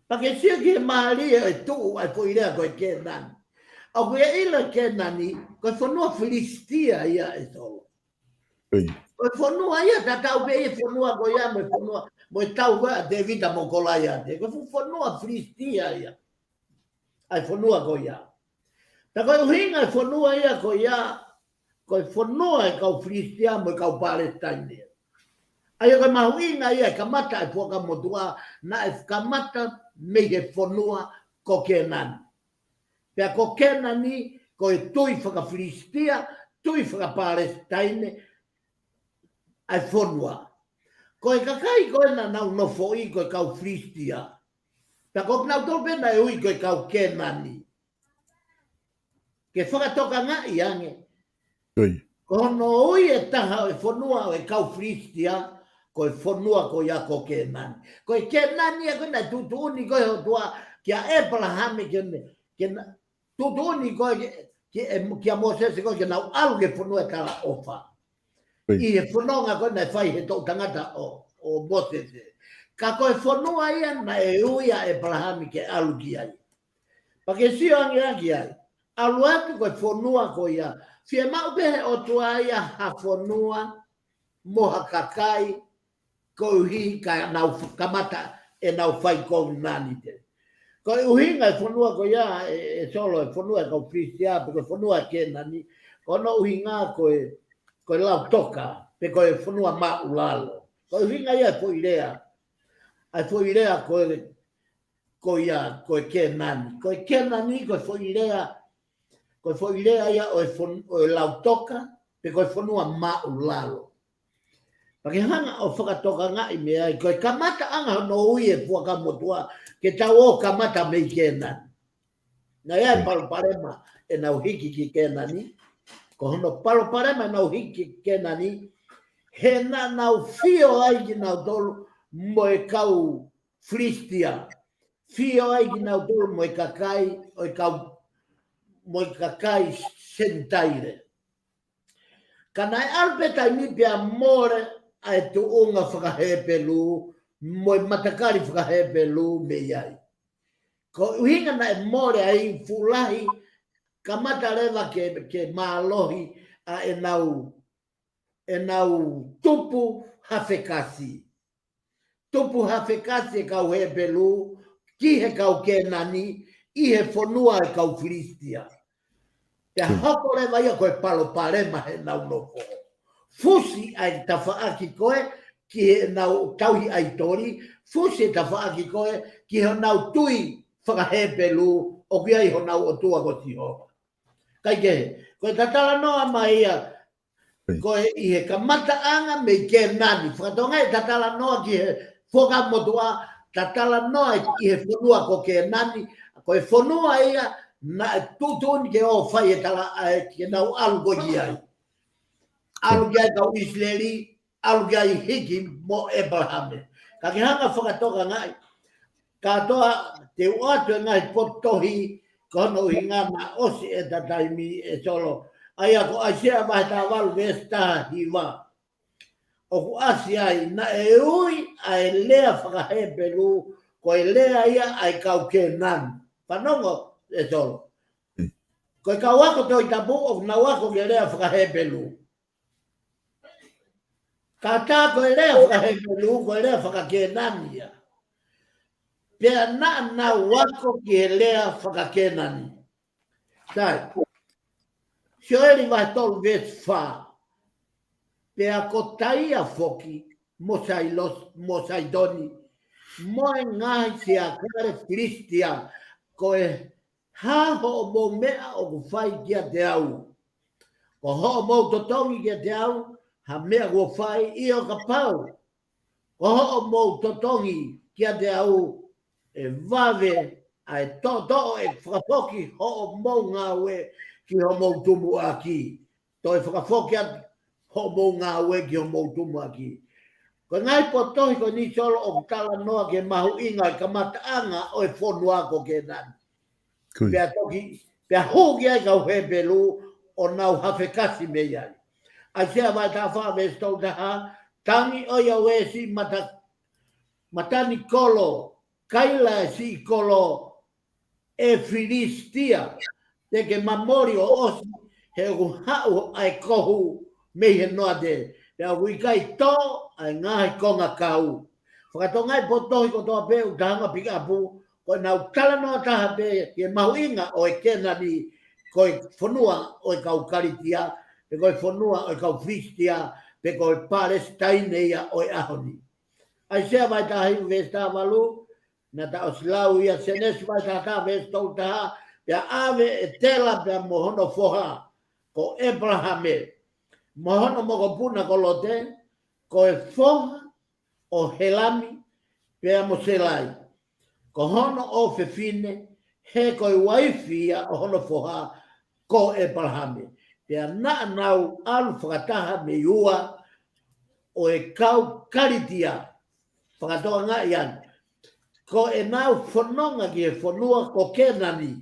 Pea ke sio ki he mālie ʻo e tuʻu ʻa e foʻi lea ko e Kēnani. ʻOku ke ʻilo Kēnani, ko e fonua Filisitia ia ʻe Solo. Ko e fonua ia tatau pē ia fonua ko ia mo e fonua, mo e tau ko ia ʻa Tēvita mo Kolaiate. Ko e fu-, fonua Filisitia ia. ʻA e fonua ko ia. Pea ko e ʻuhinga e fonua ia ko ia, ko e fonua e kau Filisitia mo e kau Palesitaine. ʻA ia ko e mahuʻinga ia e kamata e Fuakava Motuʻa, naʻe kamata mei he fonua ko Kēnani. Pea ko Kēnani, ko e tui faka-Filisitia, tui faka-Palesitaine, ʻa e fonua. Ko e kakai ko ē naʻa nau nofoʻi ko e kau Filisitia. Pea ko kinautolu pē naʻe ui ko e kau Kēnani. Ke fakatokangaʻi ange. Ko hono ui e taha ʻo e fonua ʻo e kau Filisitia, ko e fonua ko ia ko Kēnani. Ko e Kēnani ia ko ē naʻe tuʻutuʻuni ko ē ʻe he ʻOtua kia ʻĒpalahame ke ne, ke na-, tuʻutuʻuni ko ē ki, ki, ʻe, kia Mōsese ko ē ke nau ʻalu ki he fonua ʻo e talaʻofa. ʻI he fononga ko ē naʻe fai he toʻu tangata ʻo, ʻo Mōsese. Ka ko e fonua ia naʻe ui ʻa ʻĒpalahame ke ʻalu ki ai. Pea ke sio ange ki ai. ʻAlu atu ko e fonua ko ia. Fiemaʻu pē he ʻOtua ia ha fonua mo ha kakai koeʻuhi ka nau f-, kamata ʻenau fai kovinānite. Ko e ʻuhinga e fonua ko ia ʻe, ʻe Solo, e fonua e kau Filisitia, pe ko e fonua Kēnani, ko hono ʻuhinga ko e, ko e lautoka, pe ko e fonua māʻulalo. Ko e ʻuhinga ia e foʻi lea, ʻa e foʻi lea ko e, ko ia, ko e Kēnani. Ko e Kēnani, ko e foʻi lea, ko e foʻi lea ia ʻo e fon-, ʻo e lautoka, pe ko e fonua māʻulalo. Pea ke hanga ʻo fakatokangaʻi mei ai, ko e kamataʻanga hono ui e Fuakava Motuʻa, ke tau ō kamata mei Kēnani. Naʻe ʻi ai e palopalema ʻenau hiki ki Kēnani, ko hono palopalema ʻenau hiki ki Kēnani, he naʻa nau fio ai kinautolu mo e kau Filisitia. Fio ai kinautolu mo e kakai, ʻo e kau, mo e kakai Senitaile. Ka naʻe ʻalu pē taimi pea mole ʻa e tuʻunga faka-Hepelū, mo e matakali faka-Hepelū mei ai. Ko e ʻuhinga naʻe mole ai fuʻu lahi, kamata leva ke, ke mālohi ʻa ʻenau, ʻenau tupu hafekasi. Tupu hafekasi e kau Hepelū, ki he kau Kēnani, ʻi he fonua e kau Filisitia. Pea hoko leva ia ko e palopalema heʻenau nofo. Fusi ʻa e tafaʻaki ko ē, ki heʻenau tauhi ʻaitoli, fusi e tafaʻaki ko ē, ki honau tui faka-Hepelū, ʻoku ʻi ai honau ʻOtua ko Sihova. Kaikehe, ko e tatalanoa mai ia, ko e ʻi he kamataʻanga mei Kēnani. Fakatokangaʻi e tatalanoa ki he Fuakava Motuʻa, tatalanoa ʻi he fonua ko Kēnani, ko e fonua ia naʻe tuʻutuʻuni ke ō fai e tala, ʻa e ke nau ʻalu ko ē ki ai. ʻAlu ki ai kau ʻIsileli, ʻalu ki ai hiki mo ʻĒpalahame. Ka ke hanga fakatokangaʻi. Kātoa te u ʻoatu e ngaahi potohi, ko hono ʻuhinga naʻe ʻosi ʻeta taimi ʻe Solo. ʻA ia ko ʻAisea vahe taha valu veesi taha hiva. ʻOku ʻasi ai naʻe ui ʻa e lea faka-Hepelū, ko e lea ia ʻa e kau Kēnani. Fanongo ʻe Solo. Ko e kau ako Tohi Tapu ʻoku nau ako ki he lea faka-Hepelū. Ka tā ko e lea faka-Hepelū, ko e lea faka-Kēnani ia. Pea naʻa nau ako ki he lea faka-Kēnani. Sai. Sioeli vahe tolu veesi fā. Pea ko Taia foki, mo Sailos-, mo Saitoni, mo e ngaahi siakale Filisitia, ko e hā hoʻomou meʻa ʻoku fai kiate au? Ko hoʻomou totongi kiate au ha meʻa kuo fai, ʻio kapau ko hoʻomou totongi kiate au, ʻe vave ʻa e toʻotoʻo ʻe fakafoki hoʻomou ngāue ki homou tumuʻaki. Toe fakafoki atu hoʻomou ngāue ki homou tumuʻaki. Ko e ngaahi potohi ko eni Solo ʻoku talanoa ki he mahuʻinga e kamataʻanga ʻo e fonua ko Kēnani. Pea toki, pea hū ki ai kau Hepelū ʻo nau hafekasi mei ai. ʻAisea vahe taha fā veesi tolu taha, tangi ʻo ia ʻo e siʻi mata, matanikolo, kaila e siʻi kolo ʻe Filisitia, te ke mamoli ʻo ʻosi, he ʻoku haʻu ʻa e kohu mei he noate, pea ʻoku ʻikai tō ʻa e ngaahi konga kau. Fakatokangaʻi e potu tohi kotoa pē ʻoku ta hanga pikapu, ko ʻenau talanoa taha pē ki he mahuʻinga ʻo e Kēnani, ko e fonua ʻo e kau Kalitia, pe ko e fonua ʻo e kau Filisitia, pe ko e Palesitaine ia ʻo e ʻaho ni. ʻAisea vahe taha hiva veesi taha valu, naʻa ta ʻosi lau ia, Sēnesi vahe taha taha veesi tolu taha, pea ʻave ʻe Tela pea mo hono foha, ko ʻEpalahame, mo hono mokopuna ko Lote, ko e foha ʻo Helami, pea mo Selai, ko hono ʻofefine, he ko e uaifi ia ʻo hono foha, ko ʻEpalahame. Pea naʻa nau ʻalu fakataha mei Ua ʻo e kau Kalitia. Fakatokangaʻi ange, ko ʻenau fononga ki he fonua ko Kēnani,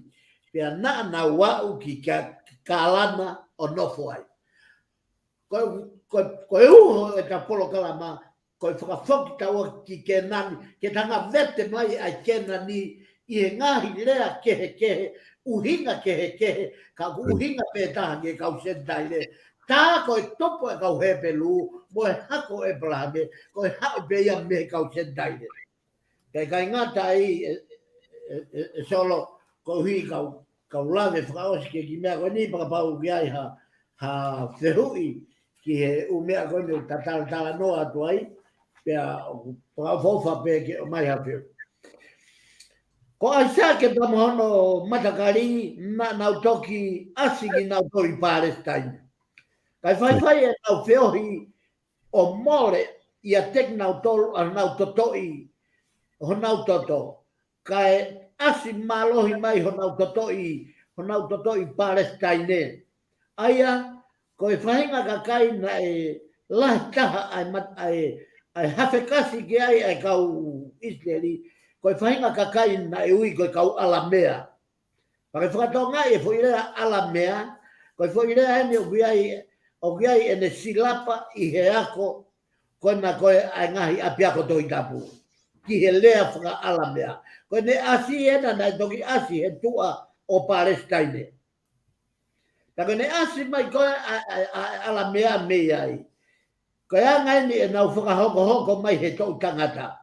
pea naʻa nau aʻu ki Ka-, Kalana ʻo nofo ai. Ko, ko, ko e uho ʻeta polokalama, ko e fakafoki taua ki Kēnani, ke ta hanga vete mai ʻa e Kēnani ʻi he ngaahi lea kehekehe, ʻuhinga kehekehe, ka ʻoku ʻuhinga pē taha ki he kau Senitaile. Tā ko e tupu e kau Hepelū, mo e hako ʻo ʻEpalahame, ko e haʻu pē ia mei he kau Senitaile. Kae ʻikai ngata ai ʻe, ʻe, ʻe, ʻe Solo, koeʻuhi kau, kau lave fakaʻosi ki he kiʻi meʻa ko eni, pea kapau ʻoku ʻi ai ha, ha fehuʻi ki he ʻū meʻa ko eni ʻoku ta talatalanoa atu ai, pea ʻoku fakaʻofoʻofa pē ke ʻomai ha fehuʻi. Ko ʻAisake pea mo hono matakali, naʻa nau toki ʻasi kinautolu ʻi Palesitaine. Kae faifai ʻenau feohi ʻo mole ʻiate kinautolu ʻa honau totoʻi, honau toto. Kae ʻasi mālohi mai honau totoʻi, honau totoʻi Palesitaine. ʻA ia, ko e faʻahinga kakai naʻe lahi taha ʻa e mat-, ʻa e, ʻa e hafekasi ki ai ʻa e kau ʻIsileli, ko e faʻahinga kakai naʻe ui ko e kau ʻAlamea. Pea ke fakatokangaʻi e foʻi lea ʻAlamea, ko e foʻi lea eni ʻoku ʻi ai, ʻoku ʻi ai ʻene silapa ʻi he ako, ko ena ko e ʻa e ngaahi ʻapiako Tohi Tapu. Ki he lea fakaʻAlamea. Ko ʻene ʻasi ena naʻe toki ʻasi he tuʻa ʻo Palesitaine. Pea ko ʻene ʻasi mai ko ē ʻa, ʻa, ʻa, ʻAlamea mei ai. Ko e anga eni ʻenau fakahokohoko mai he toʻu tangata.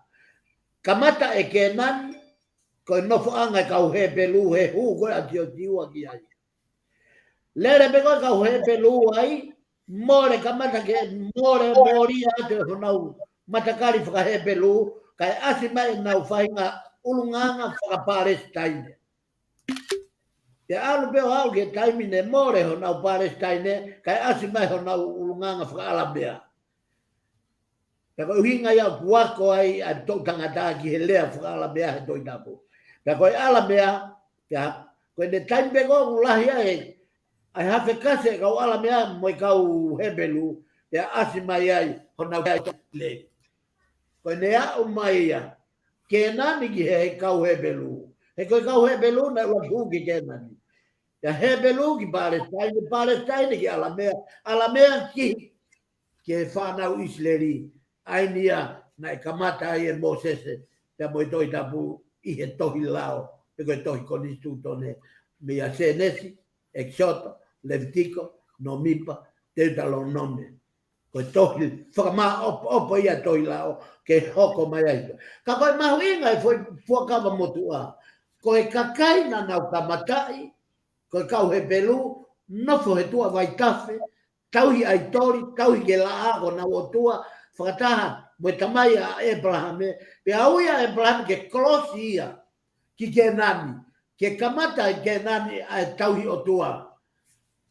Kamata ʻe Kēnani, ko e nofoʻanga e kau Hepelū he hū ko ē ʻa Siotiua ki ai. Lele pē ko ē kau Hepelū ai, mole kamata ke mole, mole atu e honau matakali faka-Hepelū, kae ʻasi mai ʻenau faʻahinga ʻulungaanga faka-Palesitaine. Pea ʻalu pē ʻo aʻu ki he taimi ne mole honau Palesitaine, kae ʻasi mai honau ʻulungaanga faka-ʻAlamea. Pea ko e ʻuhinga ia ʻoku ako ai ʻa e toʻu tangata ki he lea faka-ʻAlamea he Tohi Tapu. Pea ko e ʻAlamea, pea ko ʻene taimi pē ko ē ʻoku lahi ai ʻa e hafekasi e kau ʻAlamea mo e kau Hepelū, pea ʻasi mai ai honau lea. Ko ʻene aʻu mai ia Kēnani ki he kau Hepelū. He ko e kau Hepelū naʻe ʻuluaki hū ki Kēnani. Pea Hepelū ki Palesitaine, Palesitaine ki ʻAlamea, ʻAlamea ki, ki he fānau ʻIsileli. ʻA eni ia naʻe kamata ai ʻe Mōsese, pea mo e Tohi Tapu ʻi he tohi lao, pe ko e tohi konisitūtone, meia Sēnesi, ʻEkisoto, Levitiko, Nōmipa, Teutalōnome. Ko e tohi fakamāʻopoʻopo ia tohi lao ke hoko mai ai. Ka ko e mahuʻinga e foʻi fuakava motuʻa. Ko e kakai naʻa nau kamataʻi, ko e kau Hepelū, nofo he tuʻa vaitafe, tauhi ʻaitoli, tauhi ke laʻā ko honau ʻotua, fakataha mo e tamai ʻa ʻEpalahame, pea ui ʻa ʻEpalahame ke kolosi ia ki Kēnani, ke kamata ʻi Kēnani ʻa e tauhi ʻotua.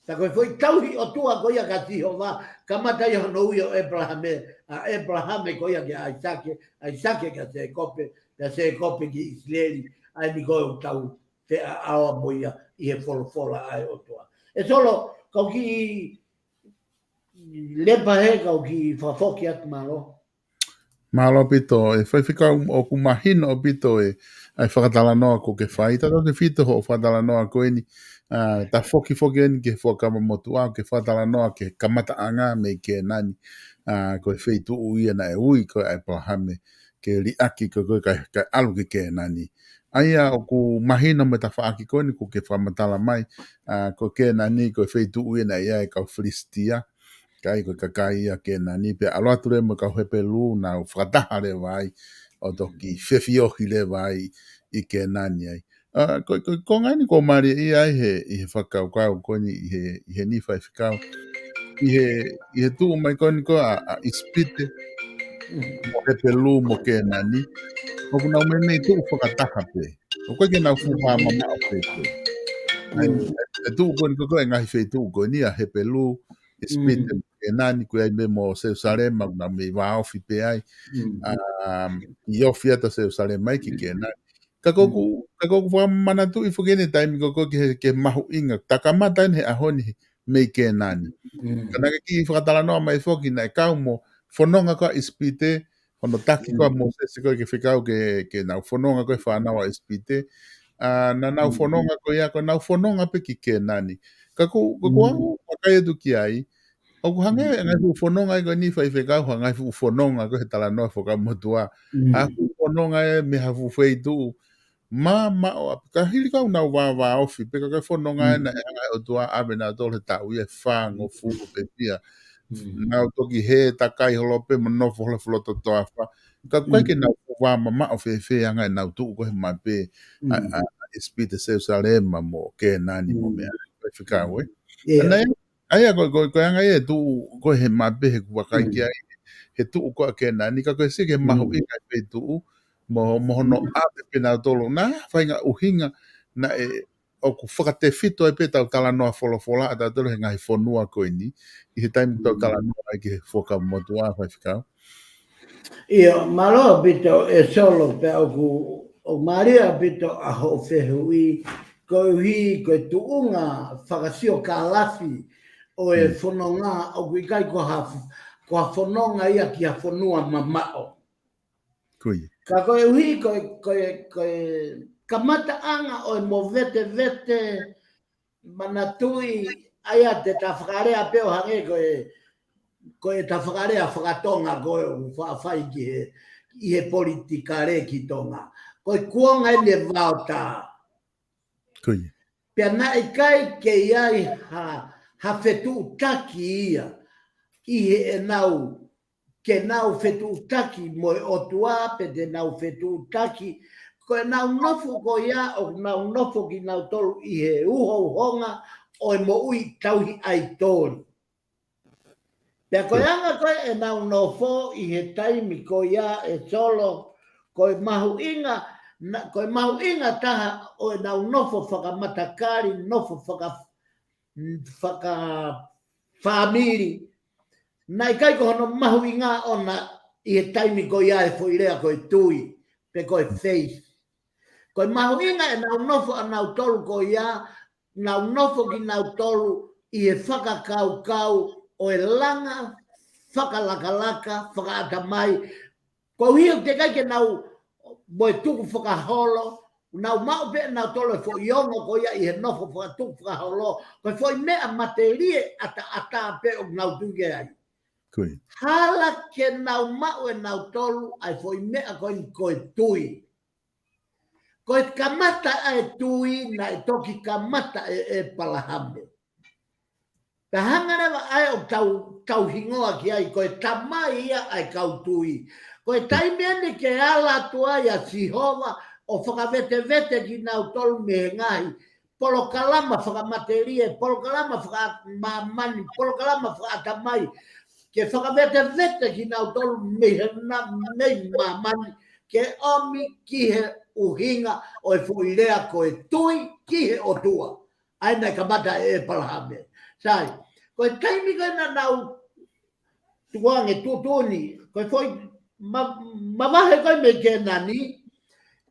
Pea ko e foʻi tauhi ʻotua ko ia kia Sihova, kamata ia hono ui ʻo ʻEpalahame, ʻa ʻEpalahame ko ia kia ʻAisake, ʻAisake kia Sēkope, kia Sēkope ki ʻIsileli, ʻa eni ko ē ʻoku tau feʻaʻaoa mo ia ʻi he folofola ʻa e ʻOtua. ʻE Solo, kau kiʻi lepa he kau kiʻi fakafoki atu mālō. Mālō ʻaupito, ʻe Faifekau, ʻoku mahino ʻaupito e, ʻa e fakatalanoa ʻoku ke fai. Tautautefito hoʻo fakatalanoa ko eni, ʻa, tafokifoki eni ki he Fuakava Motuʻa, ʻoku ke fakatalanoa ki he kamataʻanga mei Kēnani, ʻa, ko e feituʻu ia naʻe ui ko ē ʻa ʻĒpalahame ke liʻaki ko ē kae, kae ʻalu ki Kēnani. ʻA ia ʻoku mahino mei he tafaʻaki ko eni ʻoku ke fakamatala mai, ʻa, ko Kēnani ko e feituʻu ia naʻe ʻi ai e kau Filisitia, ʻikai ko e kakai ia Kēnani, pea ʻalu atu leva mo e kau Hepelū, nau fakataha leva ai, ʻo toki fefiohi leva ai ʻi Kēnani ai. ʻA, ko, ko, ko e konga eni ʻoku mālie ai he, ʻi he fakakaukau ko eni ʻi he, ʻi heni Faifekau. ʻI he, ʻi he tuʻu mai ko eni ko ē ʻa, ʻa ʻIsipite, mo Hepelū, mo Kēnani, ʻoku nau meimei tuʻu fakataha pē. ʻOku ʻikai ke nau fuʻu vā mamaʻo pē pē. ʻA ia, ʻe, ʻe tuʻu ko eni ko ē ko e ngaahi feituʻu ko eni ʻa Hepelū, ʻIsipite, mo Kēnani, ko ia ai pē mo Selusalema, ʻoku nau meimei vāofi pē ai. ʻA, ʻi ofi atu ʻa Selusalema ai ki Kēnani. Ka ko ʻeku, ka ko ʻeku fakamanatuʻi foki eni taimi ko ē ko ē ki he, ki he mahuʻinga. Ta kamata eni he ʻaho ni mei Kēnani. Ka naʻa ke kiʻi fakatalanoa mai foki naʻe kau mo fononga ko ē ʻa ʻIsipite, hono taki ko ē ʻa Mōsese ko ē ke fekau ke, ke nau fononga ko ē fānau ʻa ʻIsipite. ʻA, naʻa nau fononga ko ia, ko ʻenau fononga pē ki Kēnani. Ka ko, ko ʻeku vakai atu ki ai, ʻoku hangē e ngaahi fuʻu fononga ia ko eni Faifekau, ha ngaahi fuʻu fononga ko ē he talanoa Fuakava Motuʻa. Ha fuʻu fononga ia mei ha fuʻu feituʻu mamaʻo ʻaupito, ka hili ko ē ʻoku nau vāvāofi pē, ka ko e fononga ia naʻe hanga ʻe he ʻOtua ʻo ʻave nautolu he taʻu ia ʻe fāngofulu pē pea nau toki hē takai holo pē mo nofo holo he fuʻu loto toafa. Ka ʻoku ʻikai ke nau fuʻu vā mamaʻo fēfē ʻa e anga ʻenau tuʻu ko ē he mape ʻa, ʻa, ʻa ʻIsipite, Selusalema mo Kēnani mo meʻa. Faifekau, ē? ʻA ia, ʻa ia ko, ko, ko e anga ia e tuʻu ko ē he mape he ʻoku vakai ki ai, he tuʻu ko ē ʻa Kēnani, ka ko e sike mahuʻinga e feituʻu, mo, mo hono ʻave pē nautolu. Naʻe faʻahinga ʻuhinga naʻe ʻoku fakatefito ai pē ʻetau talanoa folofola ʻatautolu he ngaahi fonua ko eni, ʻi he taimi ʻoku tau talanoa ai ki he Fuakava Motuʻa, Faifekau. ʻIo, mālō ʻaupito ʻe Solo, pea ʻoku, ʻoku mālie ʻaupito ʻa hoʻo fehuʻi, koeʻuhi ko e tuʻunga fakasiokālafi ʻo e fononga ʻoku ʻikai ko ha, ko ha fononga ia ki ha fonua mamaʻo. Ka koeʻuhi ko e, ko e, ko e kamataʻanga ʻo e movetevete, manatuʻi ʻa ia te ta fakalea pē ʻo hangē ko e, ko ʻeta fakalea fakatonga ko ē ʻoku faʻa fai ki he, ʻi he politikale ki Tonga. Ko e kuonga eni e vaotā. Pea naʻe ʻikai ke ʻi ai ha, ha fetuʻutaki ia ʻi heʻenau, ke nau fetuʻutaki mo e ʻOtua pe te nau fetuʻutaki. Ko ʻenau nofo ko ia ʻoku nau nofo kinautolu ʻi he uhouhonga ʻo e moʻui tauhi ʻaitoli. Pea ko e anga ko ē ʻenau nofo ʻi he taimi ko ia ʻe Solo, ko e mahuʻinga, na, ko e mahuʻinga taha ʻo ʻenau nofo fakamatakali, nofo faka, fakafāmili. Naʻe ʻikai ko hono mahuʻinga ʻona ʻi he taimi ko ia e foʻi lea ko e tui, pe ko e faith. Ko e mahuʻinga ʻenau nofo ʻanautolu ko ia, nau nofo kinautolu ʻi he fakakaukau ʻo e langa, fakalakalaka, fakaʻatamai. Koeʻuhi ʻoku teʻeki ai ke nau mo e tukufakaholo, nau maʻu pē ʻanautolu e foʻi ongo ko ia ʻi he nofo fakatukufakaholo, ko e foʻi meʻa matelie ʻataʻatā pē ʻoku nau tui ki ai. Hala ke nau maʻu ʻenautolu ʻa e foʻi meʻa ko eni ko e tui. Ko e kamata ʻa e tui naʻe toki kamata ʻe ʻĒpalahame. Pea hanga leva ʻa e ʻo tau, tau hingoa ki ai, ko e tamai ia ʻa e kau tui. Ko e taimi eni ke ala atu ai ʻa Sihova ʻo fakavetevete kinautolu mei he ngaahi polokalama fakamatelie, polokalama fakamāmani, polokalama fakaʻatamai, ke fakavetevete kinautolu mei he na, mei māmani, ke ʻomi ki he ʻuhinga ʻo e foʻi lea ko e tui ki he ʻOtua. ʻA ia naʻe kamata ʻe ʻĒpalahame. Sai, ko e taimi ko ē naʻa nau tukuange tuʻutuʻuni, ko e foʻi ma, mavahe ko ē mei Kēnani,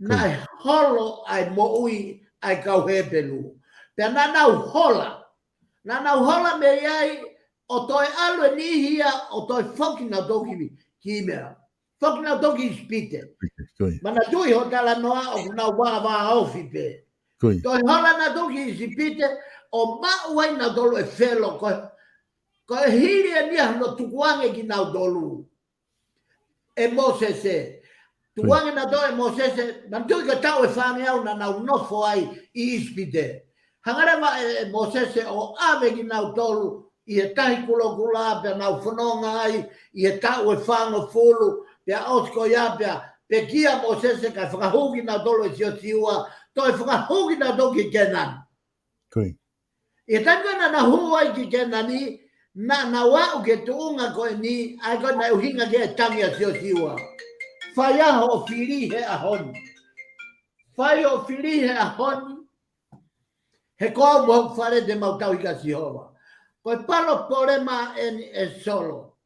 naʻe holo ʻa e moʻui ʻa e kau Hepelū. Pea naʻa nau hola, naʻa nau hola mei ai ʻo toe ʻalu e niʻihi ia ʻo toe foki nautolu ki, ki meʻa. toki nau toki ʻIsipite. Ko ia. Manatuʻi hoʻo talanoa ʻoku nau vāvā ofi pē. Ko ia. Toe hola nautolu ki ʻIsipite, ʻo maʻu ai nautolu e Felo, ko, ko e hili eni ia hono tukuange kinautolu ʻe Mōsese. Ko ia. Tukuange nautolu ʻe Mōsese, manatuʻi ko e taʻu ʻe fāngeau naʻa nau nofo ai ʻi ʻIsipite. Hanga leva ʻe, ʻe Mōsese ʻo ʻave kinautolu ʻi he Tahi Kulokula, pea nau fononga ai ʻi he taʻu ʻe fāngofulu, pea ʻosi ko ia pea, pekia ʻa Mōsese kae fakahū kinautolu ʻe Siosiua, toe fakahū kinautolu ki Kēnani. Ko ia. ʻI he taimi ko ē naʻa nau hū ai ki Kēnani, naʻa nau aʻu ki he tuʻunga ko eni, ʻa ia ko ē naʻe ʻuhinga ki ai e tangi ʻa Siosiua. Fai ā hoʻo fili he ʻaho ni. Fai hoʻo fili he ʻaho ni. He ko au mo hoku fale te mau tauhi kia Sihova. Ko e palopalema eni ʻe Solo.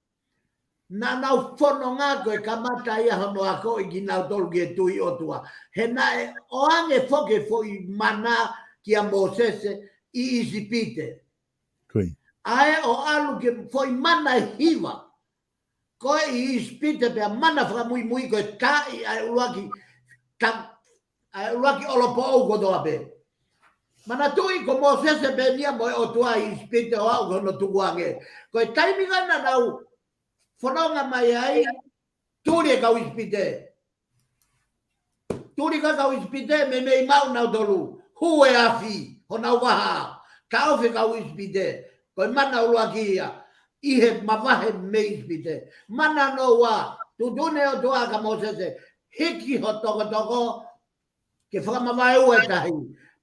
Naʻa nau fononga ko e kamata ia hono akoʻi kinautolu ki he tui ʻOtua. He naʻe ʻoange foki e foʻi mana kia Mōsese ʻi ʻIsipite. Ko ia. ʻA ē ʻo ʻalu ki he foʻi mana ʻe hiva. Ko e ʻi ʻIsipite pea mana fakamuimui ko e taaʻi ʻa e ʻuluaki, ta-, ʻa e ʻuluaki ʻolopoʻou kotoa pē. Manatuʻi ko Mōsese pē eni ia mo e ʻOtua ʻi ʻIsipite ʻo aʻu ki hono tukuange. Ko e taimi ko ē naʻa nau fononga mai ai, tuli e kau ʻIsipite. Tuli e kau ʻIsipite, meimei maʻu nautolu. Hū e afi, honau vaha. Taʻofi e kau ʻIsipite. Ko e mana ʻuluaki ia. ʻI he mavahe mei ʻIsipite. Mana hono ua, tuʻutuʻuni e ʻOtua kia Mōsese. Hiki ho tokotoko, ke fakamavae ua e tahi.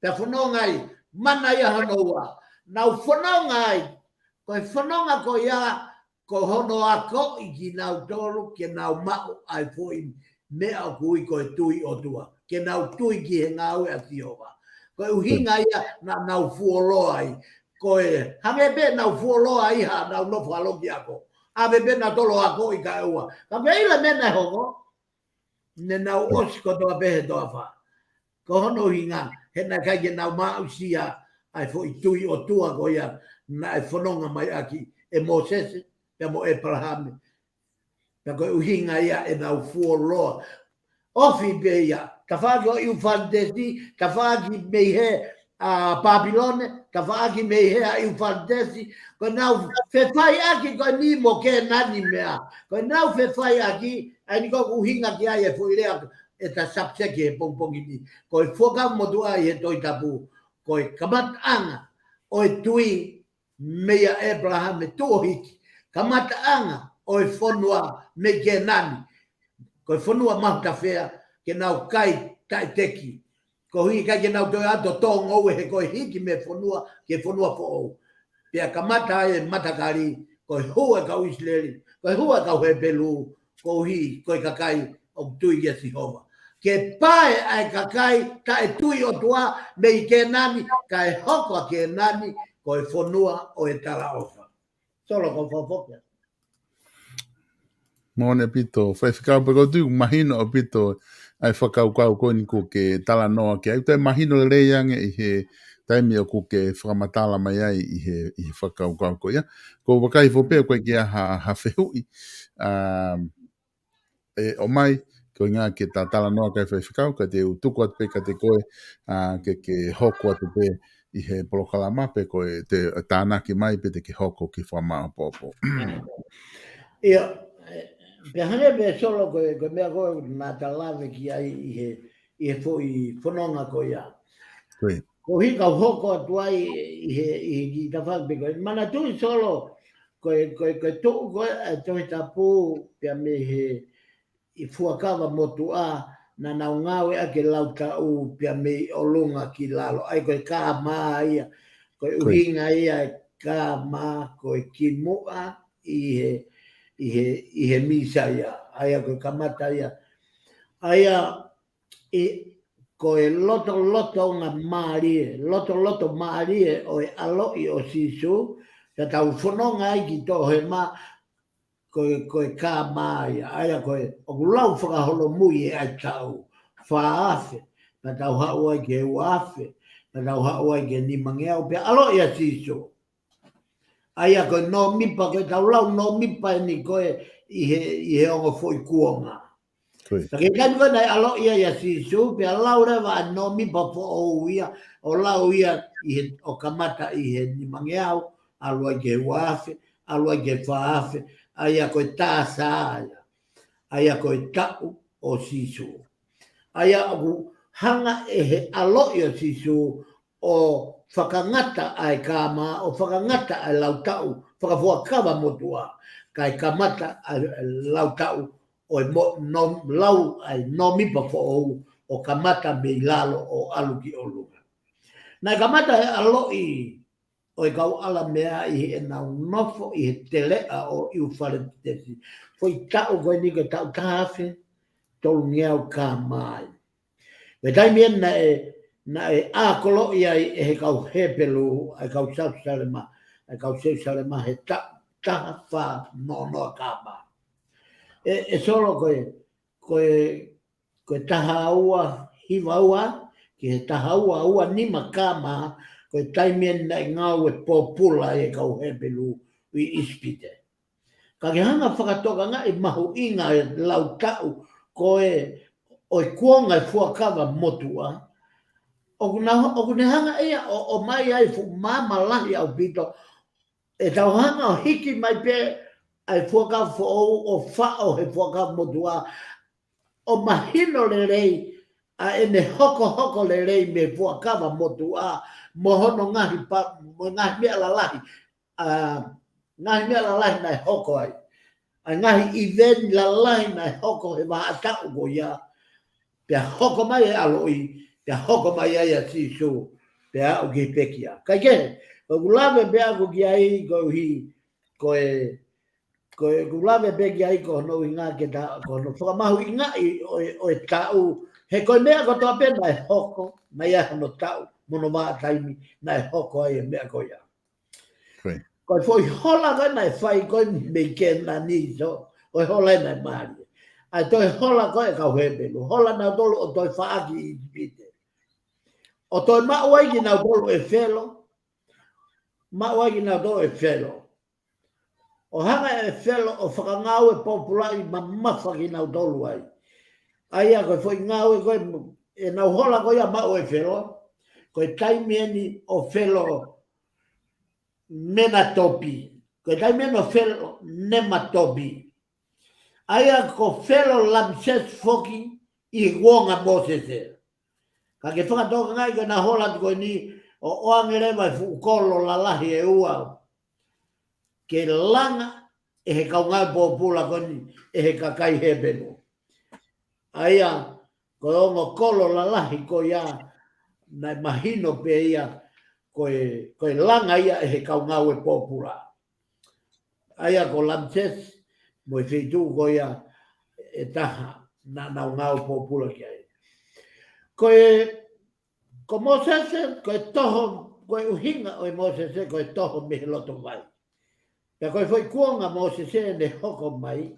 Pea fononga ai, mana ia hono ua. Nau fononga ai, ko e fononga ko ia, ko hono akoʻi kinautolu ke nau maʻu ʻa e foʻi meʻa ʻoku ui ko e tui ʻOtua. Ke nau tui ki he ngāue ʻa Sihova. Ko e ʻuhinga ia naʻa nau fuoloa ai. Ko e hangē pē nau fuoloa ai haʻanau nofo ʻalu ki he ako. ʻAve pē nautolu ʻo akoʻi kae ʻoua. Ka ko e ʻilo e meʻa naʻe hoko, ne nau ʻosi kotoa pē he toafa. Ko hono ʻuhinga, he naʻe ʻikai ke nau maʻusia ʻa e foʻi tui ʻOtua ko ia naʻe fononga mai ʻaki ʻe Mōsese, pea mo ʻĒpalahame. Pea ko e ʻuhinga ia ʻenau fuoloa. Ofi pē ia, tafaʻaki ʻo ʻIufaletesi, tafaʻaki mei he ʻa Pāpilone, tafaʻaki mei he ʻa ʻIufaletesi, ko ʻenau fefaiʻaki ko eni mo Kēnani meʻa. Ko ʻenau fefaiʻaki, ʻa eni ko ʻoku ʻuhinga ki ai e foʻi lea ʻeta subject he pongipongi ni. Ko e Fuakava Motuʻa ʻi he Tohi Tapu, ko e kamataʻanga ʻo e tui meia ʻĒpalahame tuʻo hiki. Kamataʻanga ʻo e fonua mei Kēnani. Ko e fonua mahutafea ke nau kai taʻeteki. Koeʻuhi ʻikai ke nau toe ʻalu ʻo tō ngoue he ko e hiki mei he fonua ki he fonua foʻou. Pea kamata ai e matakali, ko e hū e kau ʻIsileli, ko e hū e kau Hepelū, koeʻuhi ko e kakai ʻoku tui kia Sihova. Ke pae ʻa e kakai taʻetui ʻOtua mei Kēnani, kae hoko ʻa Kēnani ko e fonua ʻo e talaʻofa. Solo, ko e fakafoki. Moʻoni ʻaupito, Faifekau, pea ʻoku ou tui ʻoku mahino ʻaupito ʻa e fakakaukau ko eni ʻoku ke talanoa ki ai. ʻOku toe mahino lelei ange ʻi he taimi ʻoku ke fakamatala mai ai ʻi he, ʻi he fakakaukau ko ia. ʻOku ou vakai foki pē ʻoku ʻikai ke ʻi ai ha, ha fehuʻi, ʻa, ʻe ʻomai, ko e ʻuhinga ke ta talanoa ki ai, Faifekau, ka te u tuku atu pē kiate koe, ʻa, ke, ke hoko atu pē ʻi he polokalama pe ko e te tānaki mai pe te ke hoko ki he fakamāʻopoʻopo. ʻIo, ʻe, pea hangē pē, Solo, ko e, ko e meʻa ko ē naʻa ta lave ki ai ʻi he, ʻi he foʻi fononga ko ia. Ko ia. Koeʻuhi kau hoko atu ai ʻi he, ʻi he kiʻi tafaʻaki pē ko ē. Manatuʻi, Solo, ko e, ko e, ko e tuʻu ko ē ʻa e Tohi Tapu pea mei he ʻi Fuakava Motuʻa, naʻa nau ngāueʻaki e lau taʻu pea mei ʻolunga ki lalo. ʻA ia ko e K M ia. Ko e ʻuhinga ia e K M, ko e kimuʻa ʻi he, ʻi he, ʻi he Mīsaia. ʻA ia ko e kamata ia. ʻA ia ʻi, ko e lotolotonga mālie, lotoloto mālie ʻo e ʻaloʻi ʻo Sīsū, ka tau fononga ai ki Tohema, ko e, ko e K M ia, ʻa ia ko e, ʻoku lau fakaholomui e ʻai taʻu, fā afe, pea tau haʻu ai ki he ua afe, pea tau haʻu ai ki he nimangeau, pea ʻaloʻi ʻa Sīsū. ʻA ia ko e nōmipa, ko e tau lau nōmipa eni ko ē ʻi he, ʻi he ongo foʻi kuonga. Ka ko e taimi ko ē naʻe ʻaloʻi ai ʻa Sīsū, pea lau leva ʻa e nōmipa foʻou ia, ʻo lau ia ʻi he, ʻo kamata ʻi he nimangeau, ʻalu ai ki he uaafe, ʻalu ai ki he fāafe, ʻa ia ko e Tasa ia. ʻA ia ko e taʻu ʻo Sīsū. ʻA ia ʻoku hanga ʻe he ʻaloʻi ʻo Sīsū ʻo fakangata ʻa e kāmā, ʻo fakangata ʻa e lautaʻu fakafuakava motuʻa, kae kamata ʻa e lautaʻu ʻo e mo-, no-, lau ʻa e nōmipa foʻou ʻo kamata mei lalo ʻo ʻalu ki ʻolunga. Naʻe kamata ʻe he ʻaloʻi ʻo e kau ʻAlamea ʻi heʻenau nofo ʻi he teleʻa ʻo ʻIufaletesi. Foʻi taʻu ko eni ko e taʻu taha afe tolungeau kāmā. Ko e taimi eni naʻe, naʻe ʻākoloʻi ai ʻe he kau Hepelū, ʻa e kau Selusalema, ʻa e kau Selusalema he taʻu taha fā noa noa kāmā. ʻE, ʻe Solo ko e, ko e, ko e taha ua hiva ua, ki he taha ua ua nima kāmā, ko e taimi eni naʻe ngāue pōpula ai e kau Hepelū ʻi ʻIsipite. Ka ke hanga fakatokangaʻi mahuʻinga e lautaʻu ko ē ʻo e kuonga e fuakava motuʻa, ʻoku na, ʻoku ne hanga ia ʻo, ʻomai ai fuʻu maama lahi ʻaupito, ʻe tau hanga ʻo hiki mai pē ʻa e fuakava foʻou ʻo faʻo he fuakava motuʻa, ʻo mahino lelei ʻa ʻene hokohoko lelei mei he fuakava motuʻa, mo hono ngaahi pa-, mo e ngaahi meʻa lalahi, ʻa, ngaahi meʻa lalahi naʻe hoko ai. ʻA e ngaahi event lalahi naʻe hoko he vahaʻa taʻu ko ia, pea hoko mai e ʻaloʻi, pea hoko mai ai ʻa Sīsū, pea aʻu ki he pekia. Kaikehe, ko ʻeku lave pē ʻaku ki ai koeʻuhi, ko e, ko ʻeku lave pē ki ai ko hono ʻuhinga ke ta, ko hono fakamahuʻingaʻi ʻo e, ʻo e taʻu, he ko e meʻa kotoa pē naʻe hoko, naʻe ʻi ai hono taʻu, mo hono vahaʻa taimi, naʻe hoko ai e meʻa ko ia. Ko e foʻi hola ko ē naʻe fai ko ē mei Kēnani, so, ko e hola ē naʻe mālie. ʻA e toe hola ko ē kau Hepelū, hola nautolu ʻo toe faʻaki ʻi ʻIsipite. ʻO toe maʻu ai kinautolu ʻe Felo, maʻu ai kinautolu ʻe Felo. ʻO hanga ʻe Felo ʻo fakangāue pōpulaʻi mamafa kinautolu ai. ʻA ia ko e foʻi ngāue ko ē, ʻenau hola ko ia maʻu ʻe Felo, ko e taimi eni ʻo Felo Menatopi. Ko e taimi eni ʻo Felo Nematopi. ʻA ia ko Felo Lamesesi foki ʻi he kuonga Mōsese. Ka ke fakatokangaʻi ko ʻena hola atu ko eni ʻo ʻoange leva e fuʻu kolo lalahi ʻe ua ke langa ʻe he kau ngāue pōpula ko eni ʻe he kakai Hepelū. ʻA ia ko e ongo kolo lalahi ko ia naʻe mahino pē ia ko e, ko e langa ia ʻe he kau ngāue pōpula. ʻA ia ko Lamesesi mo e feituʻu ko ia ʻe taha naʻa nau ngāue pōpula ki ai. Ko e, ko Mōsese, ko e toho, ko e ʻuhinga ʻo e Mōsese, ko e toho mei he loto vai. Pea ko e foʻi kuonga Mōsese ʻene hoko mai,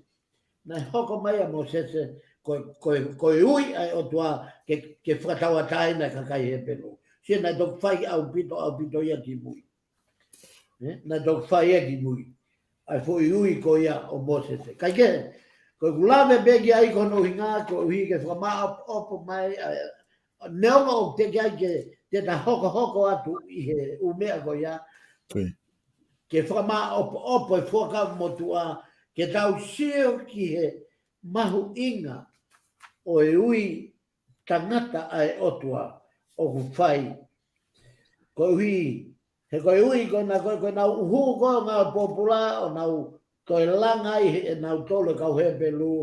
naʻe hoko mai ʻa Mōsese, ko e, ko e, ko e ui ʻa e ʻOtua ke, ke fakatauʻatāina e kakai Hepelū. Sio naʻe toki fai ʻaupito, ʻaupito ia ki mui. ʻE, naʻe toki fai ia ki mui. ʻA e foʻi ui ko ia ʻo Mōsese. Kaikehe, ko ʻeku lave pē ki ai ko hono ʻuhinga, koeʻuhi ke fakamāʻopoʻopo mai, ʻa, neongo ʻoku teʻeki ai ke, te ta hokohoko atu ʻi he ʻū meʻa ko ia. Ke fakamāʻopoʻopo e fuakava motuʻa, ke tau sio ki he mahuʻinga ʻo e ui tangata ʻa e ʻOtua ʻoku fai. Koeʻuhi, he ko e ui ko ʻena ko, ko ʻenau ʻuhu ko ē ngāue pōpula ʻo nau toe langa ai ʻe nautolu e kau Hepelū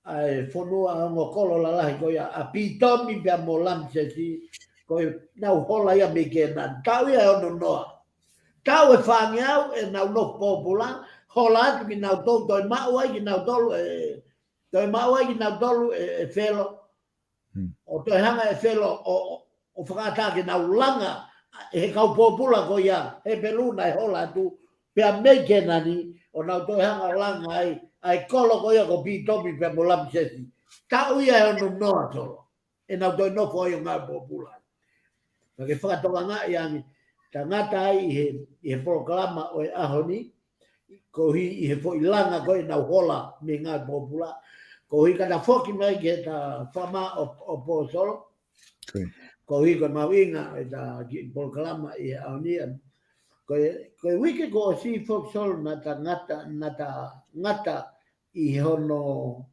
ʻa e fonua ʻa e ongo kolo lalahi ko ia ʻa Pitomi pea mo Lamesesi, ko ʻenau hola ia mei Kēnani. Taʻu ia ʻe ono noa. Taʻu ʻe fāngeau ʻenau nofo pōpula, hola atu kinautolu, toe maʻu ai kinautolu ʻe, toe maʻu ai kinautolu ʻe, ʻe Felo. ʻO toe hanga ʻe Felo ʻo, ʻo, ʻo fakaʻatā ke nau langa ʻe he kau pōpula ko ia Hepelū naʻe hola atu, pea mei Kēnani, ʻo nau toe hanga ʻo langa ai ʻa e kolo ko ia ko Pitomi pea mo Lamesesi. Taʻu ia ʻe ono noa Solo ʻenau toe nofo ai ʻo ngāue pōpula. Ka ke fakatokangaʻi ange, tangata ai ʻi he, ʻi he polokalama ʻo e ʻaho ni, koeʻuhi ʻi he foʻi langa ko ē ʻenau hola mei he ngāue pōpula. Ko e hika ta foki mai ke ta fama o, o Pōsolo. Ko e hika mahuʻinga ʻeta kiʻi polokalama ʻi he ʻaho ni. Ko e, ko e uike kuo ʻosi foki Solo naʻa ta ngata, naʻa ta ngata ʻi hono,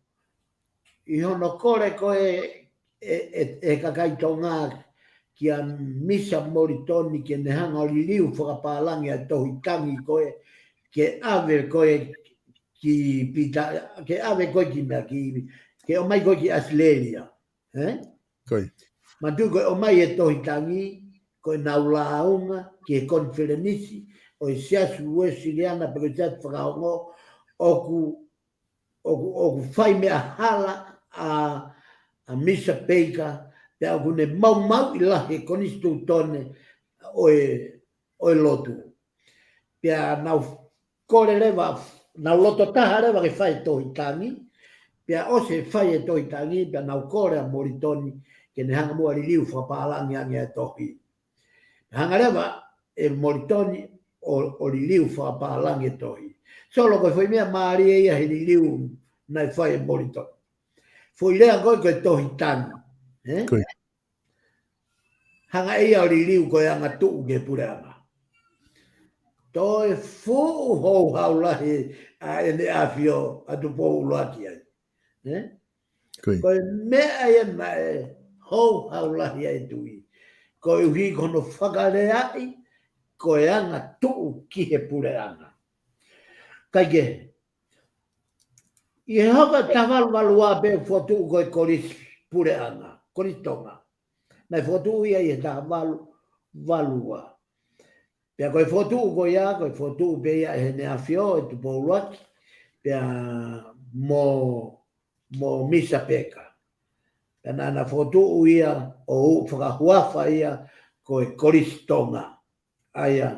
ʻi hono kole ko ē ʻe, ʻe, ʻe he kakai Tonga kia Misa Molitoni ke ne hanga ʻo liliu fakapālangi ʻa e tohi tangi ko ē ke ʻave ko ē ki Pita, ke ʻave ko ē ki meʻa ki, ke ʻomai ko ē ki ʻAositelēlia. Ē? Manatuʻi ko e ʻomai e tohi tangi, ko ʻenau lāunga ki he konifelenisi ʻo e Siasi Uēsiliana pe ko e Siasi Fakaongo, ʻoku, ʻoku, ʻoku fai meʻa hala ʻa, ʻa Misa Peika, pea ʻoku ne maumauʻi lahi e konisitūtone ʻo e, ʻo e lotu. Pea nau kole leva, nau loto taha leva ke fai e tohi tangi, pea ʻosi e fai e tohi tangi, pea nau kole ʻa Molitoni ke ne hanga muʻa ʻo liliu fakapālangi ange e tohi. Hanga leva ʻe Molitoni ʻo, ʻo liliu fakapālangi e tohi. Solo, ko e foʻi meʻa mālie ia he liliu naʻe fai ʻe Molitoni. Foʻi lea ko ē ko e tohi tangi. Ē? Hanga ʻe ia ʻo liliu ko e angatuʻu ki he puleʻanga. Toe fuʻu houhau lahi ʻa ʻEne ʻAfio ʻa Tupou ʻUluaki ai. Ē? Ko e meʻa ia naʻe houhau lahi ai e tuʻi. Koeʻuhi ko hono fakaleaʻi ko e angatuʻu ki he puleʻanga. Kaikehe, ʻi he hoko ʻe taha valu valu ua pē fokotuʻu ko e Kolisi Puleʻanga, Kolisi Tonga. Naʻe fokotuʻu ia ʻi he taha valu valu ua. Pea ko e fokotuʻu ko ia, ko e fokotuʻu pē ia ʻe Heʻene ʻAfio ʻe Tupou ʻUluaki, pea mo, mo Misa Peka. Pea naʻa na fokotuʻu ia ʻo fakahuafa ia ko e Kolisi Tonga. ʻA ia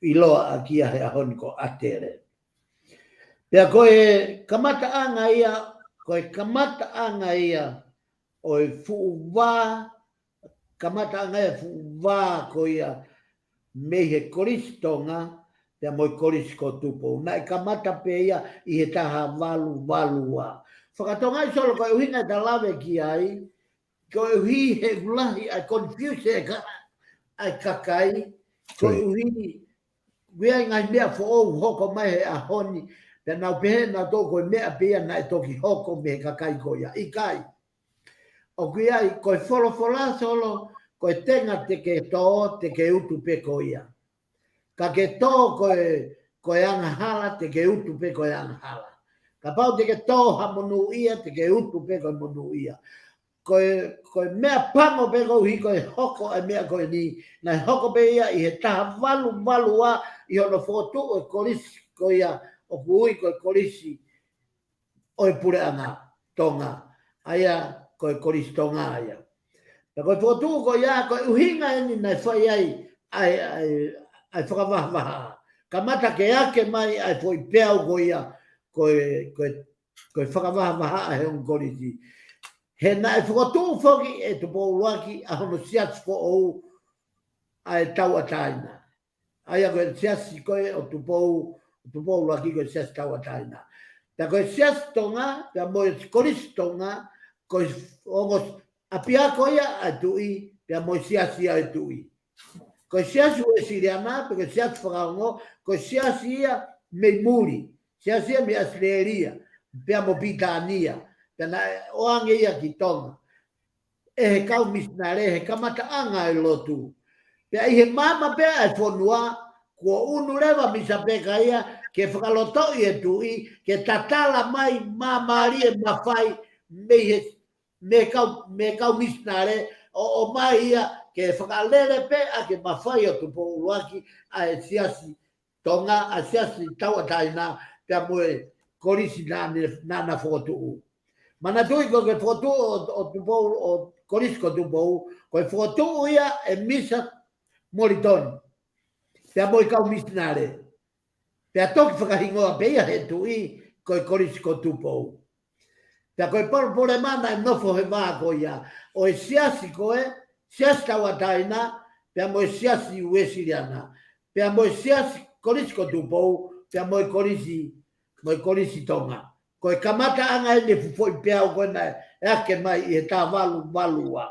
ʻiloa ʻaki ia he ʻaho ni ko ʻAtele. Pea ko e kamataʻanga ia, ko e kamataʻanga ia ʻo e fuʻu vā, kamataʻanga ia fuʻu vā ko ia mei he Kolisi Tonga, pea mo e Kolisi ko Tupou. Naʻe kamata pē ia ʻi he taha valu valu ua. Fakatonga ʻi Solo, ko e ʻuhinga ʻeta lave ki ai, koeʻuhi he ʻoku lahi ʻa e confuse ʻa e ka-, ʻa e kakai, koeʻuhi ʻoku ʻi ai e ngaahi meʻa foʻou hoko mai he ʻaho ni, pea nau pehē nautolu ko e meʻa pē ia naʻe toki hoko mei he kakai ko ia. ʻIkai. ʻOku ʻi ai, ko e folofola Solo, ko e tenga te ke tō, te ke utu pē ko ia. Ka ke tō ko e, ko e angahala, te ke utu pē ko e angahala. Kapau te ke tō ha monūʻia, te ke utu pē ko e monūʻia. Ko e, ko e meʻa pango pē koeʻuhi ko e hoko ʻa e meʻa ko eni, naʻe hoko pē ia ʻi he taha valu valu ua ʻi hono fokotuʻu e kolisi ko ia ʻoku ui ko e Kolisi ʻo e Puleʻanga Tonga, ʻa ia ko e Kolisi Tonga ia. Pea ko e fokotuʻu ko ia, ko e ʻuhinga eni naʻe fai ai ʻa e, ʻa e, ʻa e fakavahavahaʻa. Kamata ke ake mai ʻa e foʻi peau ko ia, ko e, ko e, ko e fakavahavahaʻa he ongo kolisi. He naʻe fokotuʻu foki ʻe Tupou ʻUluaki ʻa hono siasi foʻou ʻa e Tauʻatāina. ʻA ia ko e siasi ko ē ʻo Tupou, ʻo Tupou ʻUluaki ko e Siasi Tauʻatāina. Pea ko e Siasi Tonga, pea mo e Kolisi Tonga, ko e ongo ʻapiako ia ʻa e tuʻi, pea mo e siasi ia ʻo e tuʻi. Ko e Siasi Uēsiliana, pe ko e Siasi Fakaongo, ko e siasi ia mei muli, siasi ia mei ʻAositelēlia, pea mo Pilitānia, pea naʻe ʻoange ia ki Tonga ʻe he kau misinale he kamataʻanga e lotu. Pea ʻi he maama pē ʻa e fonua, kuo ʻunu leva Misa Peka ia ke fakalotoʻi e tuʻi, ke tatala mai māmālie mafai mei he, mei he kau, mei he kau misinale, ʻo, ʻomai ia ke fakalele pē ʻaki e mafai ʻo Tupou ʻUluaki ʻa e siasi Tonga, ʻa e Siasi Tauʻatāina, pea mo e kolisi naʻa ne, naʻa na fokotuʻu. Manatuʻi ko e fokotuʻu ʻo, ʻo Tupou, ʻo Kolisi ko Tupou, ko e fokotuʻu ia ʻe Misa Molitoni, pea mo e kau misinale. Pea toki fakahingoa pē ia he tuʻi ko e Kolisi ko Tupou. Pea ko e palopalema naʻe nofo he vā ko ia, ʻo e siasi ko e, Siasi Tauʻatāina, pea mo e Siasi Uēsiliana, pea mo e siasi Kolisi ko Tupou, pea mo e kolisi, mo e Kolisi Tonga. Ko e kamataʻanga eni e fuʻu foʻi peau ko ena ʻe ake mai ʻi he taha valu valu ua.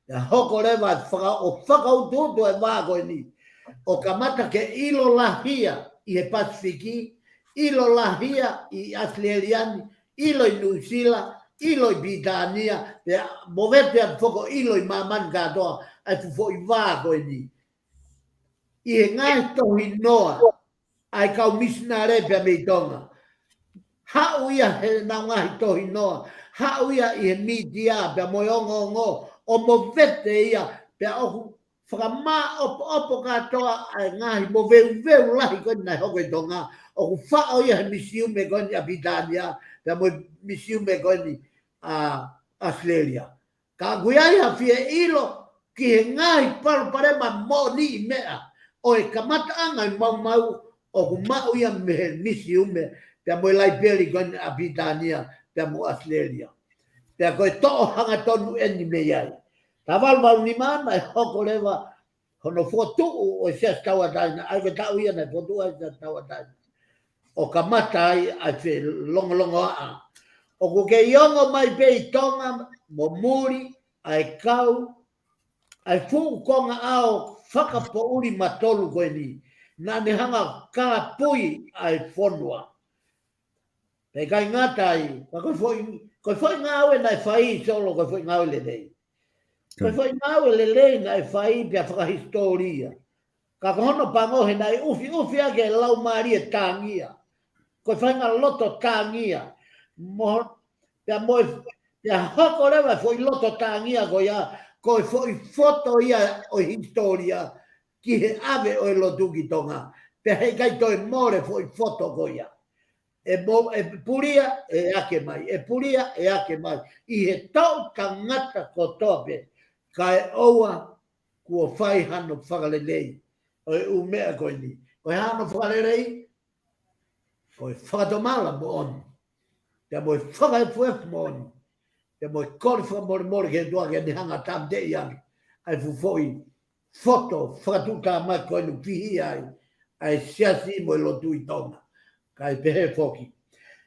ʻIo, hoko leva faka-, ʻo fakautuutu e vā ko eni. ʻO kamata ke ʻilo lahi ia ʻi he Pasifiki, ʻilo lahi ia ʻi ʻAositelēlia ni, ʻilo ʻi Nuʻusila, ʻilo ʻi Pilitānia, pea movete atu foki ʻo ʻilo ʻi māmani kātoa ʻa e fuʻu foʻi vā ko eni. ʻI he ngaahi tohinoa ʻa e kau misinale pea mei Tonga. Haʻu ia heʻenau ngaahi tohinoa, haʻu ia ʻi he mītia pea mo e ongoongo, ʻo movete ia, pea ʻoku fakamāʻopoʻopo kātoa ʻa e ngaahi moveuveu lahi ko eni naʻe hoko ʻi Tonga, ʻoku faʻo ia he misiume ko eni ʻa Pilitānia, pea mo e misiume ko eni ʻa ʻAositelēlia. Ka ʻoku ʻi ai ha fie ʻilo ki he ngaahi palopalema moʻoniʻi meʻa ʻo e kamataʻanga ʻi maumau ʻoku maʻu ia mei he misiume pea mo e laipeli ko eni ʻa Pilitānia pea mo ʻAositelēlia. Pea ko e toʻo hangatonu eni mei ai. Taha valu valu nima naʻe hoko leva hono fokotuʻu ʻo e Siasi Tauʻatāina, ʻa ia ko e taʻu ia naʻe fokotuʻu ai e Siasi Tauʻatāina. ʻO kamata ai ʻa e felongolongoaʻa. ʻOku kei ongo mai pē ʻi Tonga mo muli ʻa e kau, ʻa e fuʻu konga ʻao fakapoʻuli matolu ko eni. Naʻa ne hanga kāpui ʻa e fonua. Pea ʻikai ngata ai, ka ko e foʻi, ko e foʻi ngāue naʻe fai Solo, ko e foʻi ngāue lelei. Ko e foʻi ngāue lelei naʻe fai pea fakahisitōlia. Ka ko hono pango he naʻe ʻufiʻufi ʻaki e laumālie tāngia. Ko e faʻahinga loto tāngia. Mo, pea mo e, pea hoko leva e foʻi loto tāngia ko ia, ko e foʻi foto ia ʻo e hisitōlia ki he ʻave ʻo e lotu ki Tonga. Pea heʻikai toe mole foʻi foto ko ia. ʻE mo-, ʻe pulia, ʻe ake mai, ʻe pulia, ʻe ake mai. ʻI he toʻutangata kotoa pē, kae ʻoua kuo fai hano fakalelei ʻo e ʻū meʻa ko eni. Ko e hano fakalelei, ko e fakatomala moʻoni. Pea mo e fakaefuefu moʻoni. Pea mo e kole fakamolemole ki he ʻOtua ke ne hanga tāmateʻi ange ʻa e fuʻu foʻi foto fakatuʻutāmaki ko eni ʻoku fihi ai ʻa e siasi mo e lotu ʻi Tonga. Kae pehē foki.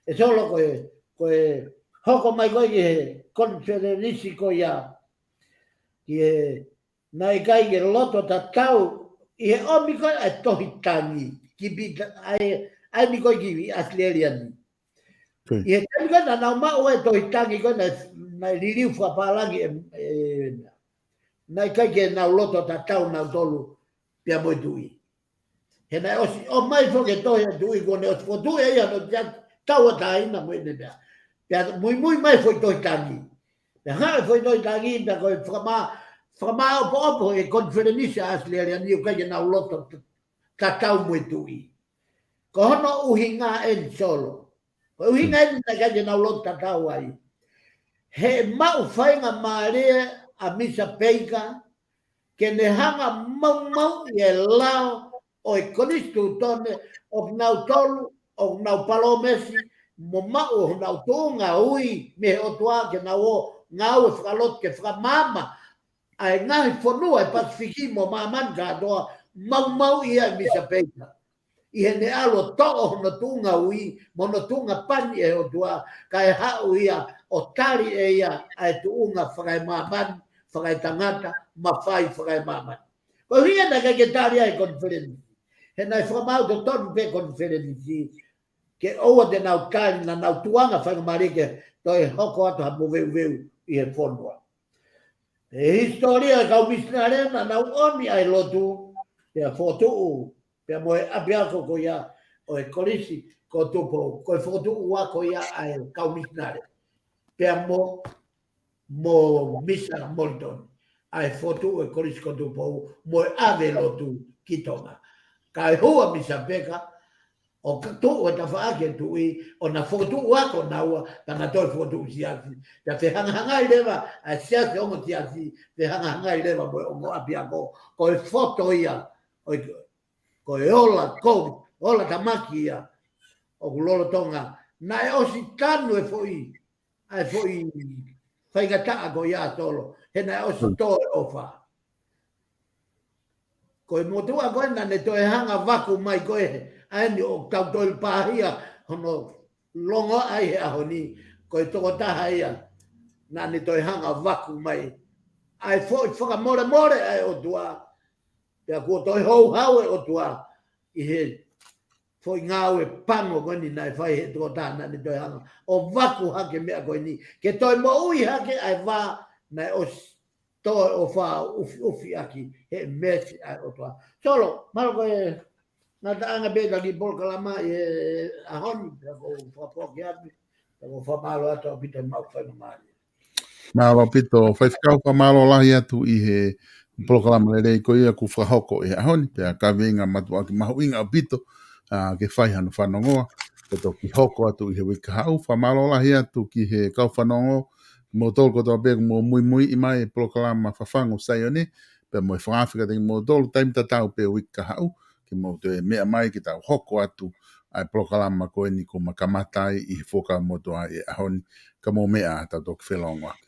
ʻE Solo, ko e, ko e hoko mai ko ē ki he konifelenisi ko ia, ki he naʻe ʻikai ke loto tatau ʻi he ʻomi ko ē ʻa e tohi tangi ki Pita-, ʻa e, ʻa eni ko ē ki ʻAositelēlia ni. ʻI he taimi ko ē naʻa nau maʻu e tohi tangi ko ē naʻe, naʻe liliu fakapālangi ʻe, ʻe, naʻe ʻikai ke nau loto tatau nautolu pea mo e tuʻi. He naʻe ʻosi ʻomai foki e tohi ʻa e tuʻi kuo ne ʻosi fokotuʻu ʻe ia hono Siasi Tauʻatāina mo ʻene meʻa. Pea muimui mai foʻi tohi tangi. Pea hanga e foʻi tohi tangi, pea ko e fakamā-, fakamāʻopoʻopo e konifelenisi ʻa ʻAositelēlia ni ʻoku ʻikai ke nau loto t-, tatau mo e tuʻi. Ko hono ʻuhinga eni Solo. Ko e ʻuhinga eni naʻe ʻikai ke nau loto tatau ai. He maʻu faingamālie ʻa Misa Peika, ke ne hanga maumauʻi e lao ʻo e konisitūtone ʻoku nau tolu, ʻoku nau palōmesi, mo maʻu honau tuʻunga ui mei he ʻOtua ke nau ō ngāue fakalotu ke fakamaama ʻa e ngaahi fonua ʻi Pasifiki mo māmani kātoa, maumauʻi ʻe Misa Peika. ʻI heʻene ʻalu ʻo toʻo hono tuʻunga ui, mo hono tuʻunga pani ʻe he ʻOtua, kae haʻu ia ʻo tali ʻe ia ʻa e tuʻunga fakaemāmani, fakaetangata, mafai fakaemāmani. Ko e ʻuhinga naʻe ʻikai ke tali ai e konifelenisi. He naʻe fakamaau totonu pē konifelenisi, ke ʻoua te nau tali, naʻa nau tuʻunga faingamālie ke toe hoko atu ha moveuveu ʻi he fonua. ʻI he hisitōlia e kau misinale naʻa nau ʻomi ʻa e lotu, pea fokotuʻu, pea mo e ʻapiako ko ia ʻo e Kolisi ko Tupou, ko e fokotuʻu ako ia ʻa e kau misinale. Pea mo, mo Misa Molitoni, ʻa e fokotuʻu e Kolisi ko Tupou, mo e ʻave lotu ki Tonga. Kae hū ʻa Misa Peika, ʻo ka tuʻu e tafaʻaki e tuʻi, ʻo na fokotuʻu ako naua, pea na toe fokotuʻu siasi. Pea fehangahangai leva ʻa e siasi, ongo siasi, fehangahangai leva mo e ongo ʻapiako, ko e foto ia, ʻo e, ko e ola, ko e ola tamaki ia, ʻoku lolotonga, naʻe ʻosi tanu e foʻi, ʻa e foʻi faingataʻa ko ia ʻa Solo, he naʻe ʻosi tō e ʻofa. Ko e motuʻa ko ē naʻa ne toe hanga vaku mai ko ē, ʻa eni ʻoku tau toe pāhia hono longoaʻa he ʻaho ni, ko e tokotaha ia naʻa ne toe hanga ʻo vaku mai ʻa e foʻi fakamolemole ʻa e ʻOtua, pea kuo toe houhau e ʻOtua ʻi he foʻi ngāue pango ko eni naʻe fai he tokotaha naʻa ne toe hanga ʻo vaku hake meʻa ko eni, ke toe moʻui hake ʻa e vā naʻe ʻosi toe ʻo fā ufi ufi ʻaki he mēsi ʻa e ʻOtua. Solo, mālō ko e ngataʻanga pē ʻetau kiʻi polokalama ʻi he ʻaho ni, pea ʻoku ou fakafoki atu, pea ʻoku ou fakamālō atu ʻaupito he maʻu faingamālie. Mālō ʻaupito, Faifekau, fakamālō lahi atu ʻi he polokalama lelei ko ia kuo fakahoko ʻi he ʻaho ni, pea kaveinga mātuʻaki mahuʻinga ʻaupito, ʻa, ke fai hano fanongoa, pea toki hoko atu ʻi he uike kahaʻu. Fakamālō lahi atu ki he kau fanongo, kimoutolu kotoa pē kuo mou muimuiʻi mai e polokalama Fafangu Saione, pea mo e fakaafe kiate kimoutolu, taimi tatau pē uike kahaʻu, ke mou toe meʻa mai ke tau hoko atu ʻa e polokalama ko eni kuo ma kamata ai ʻi he Fuakava Motuʻa ʻi he ʻaho ni, ka mou meʻa ā tau toki felongoaki.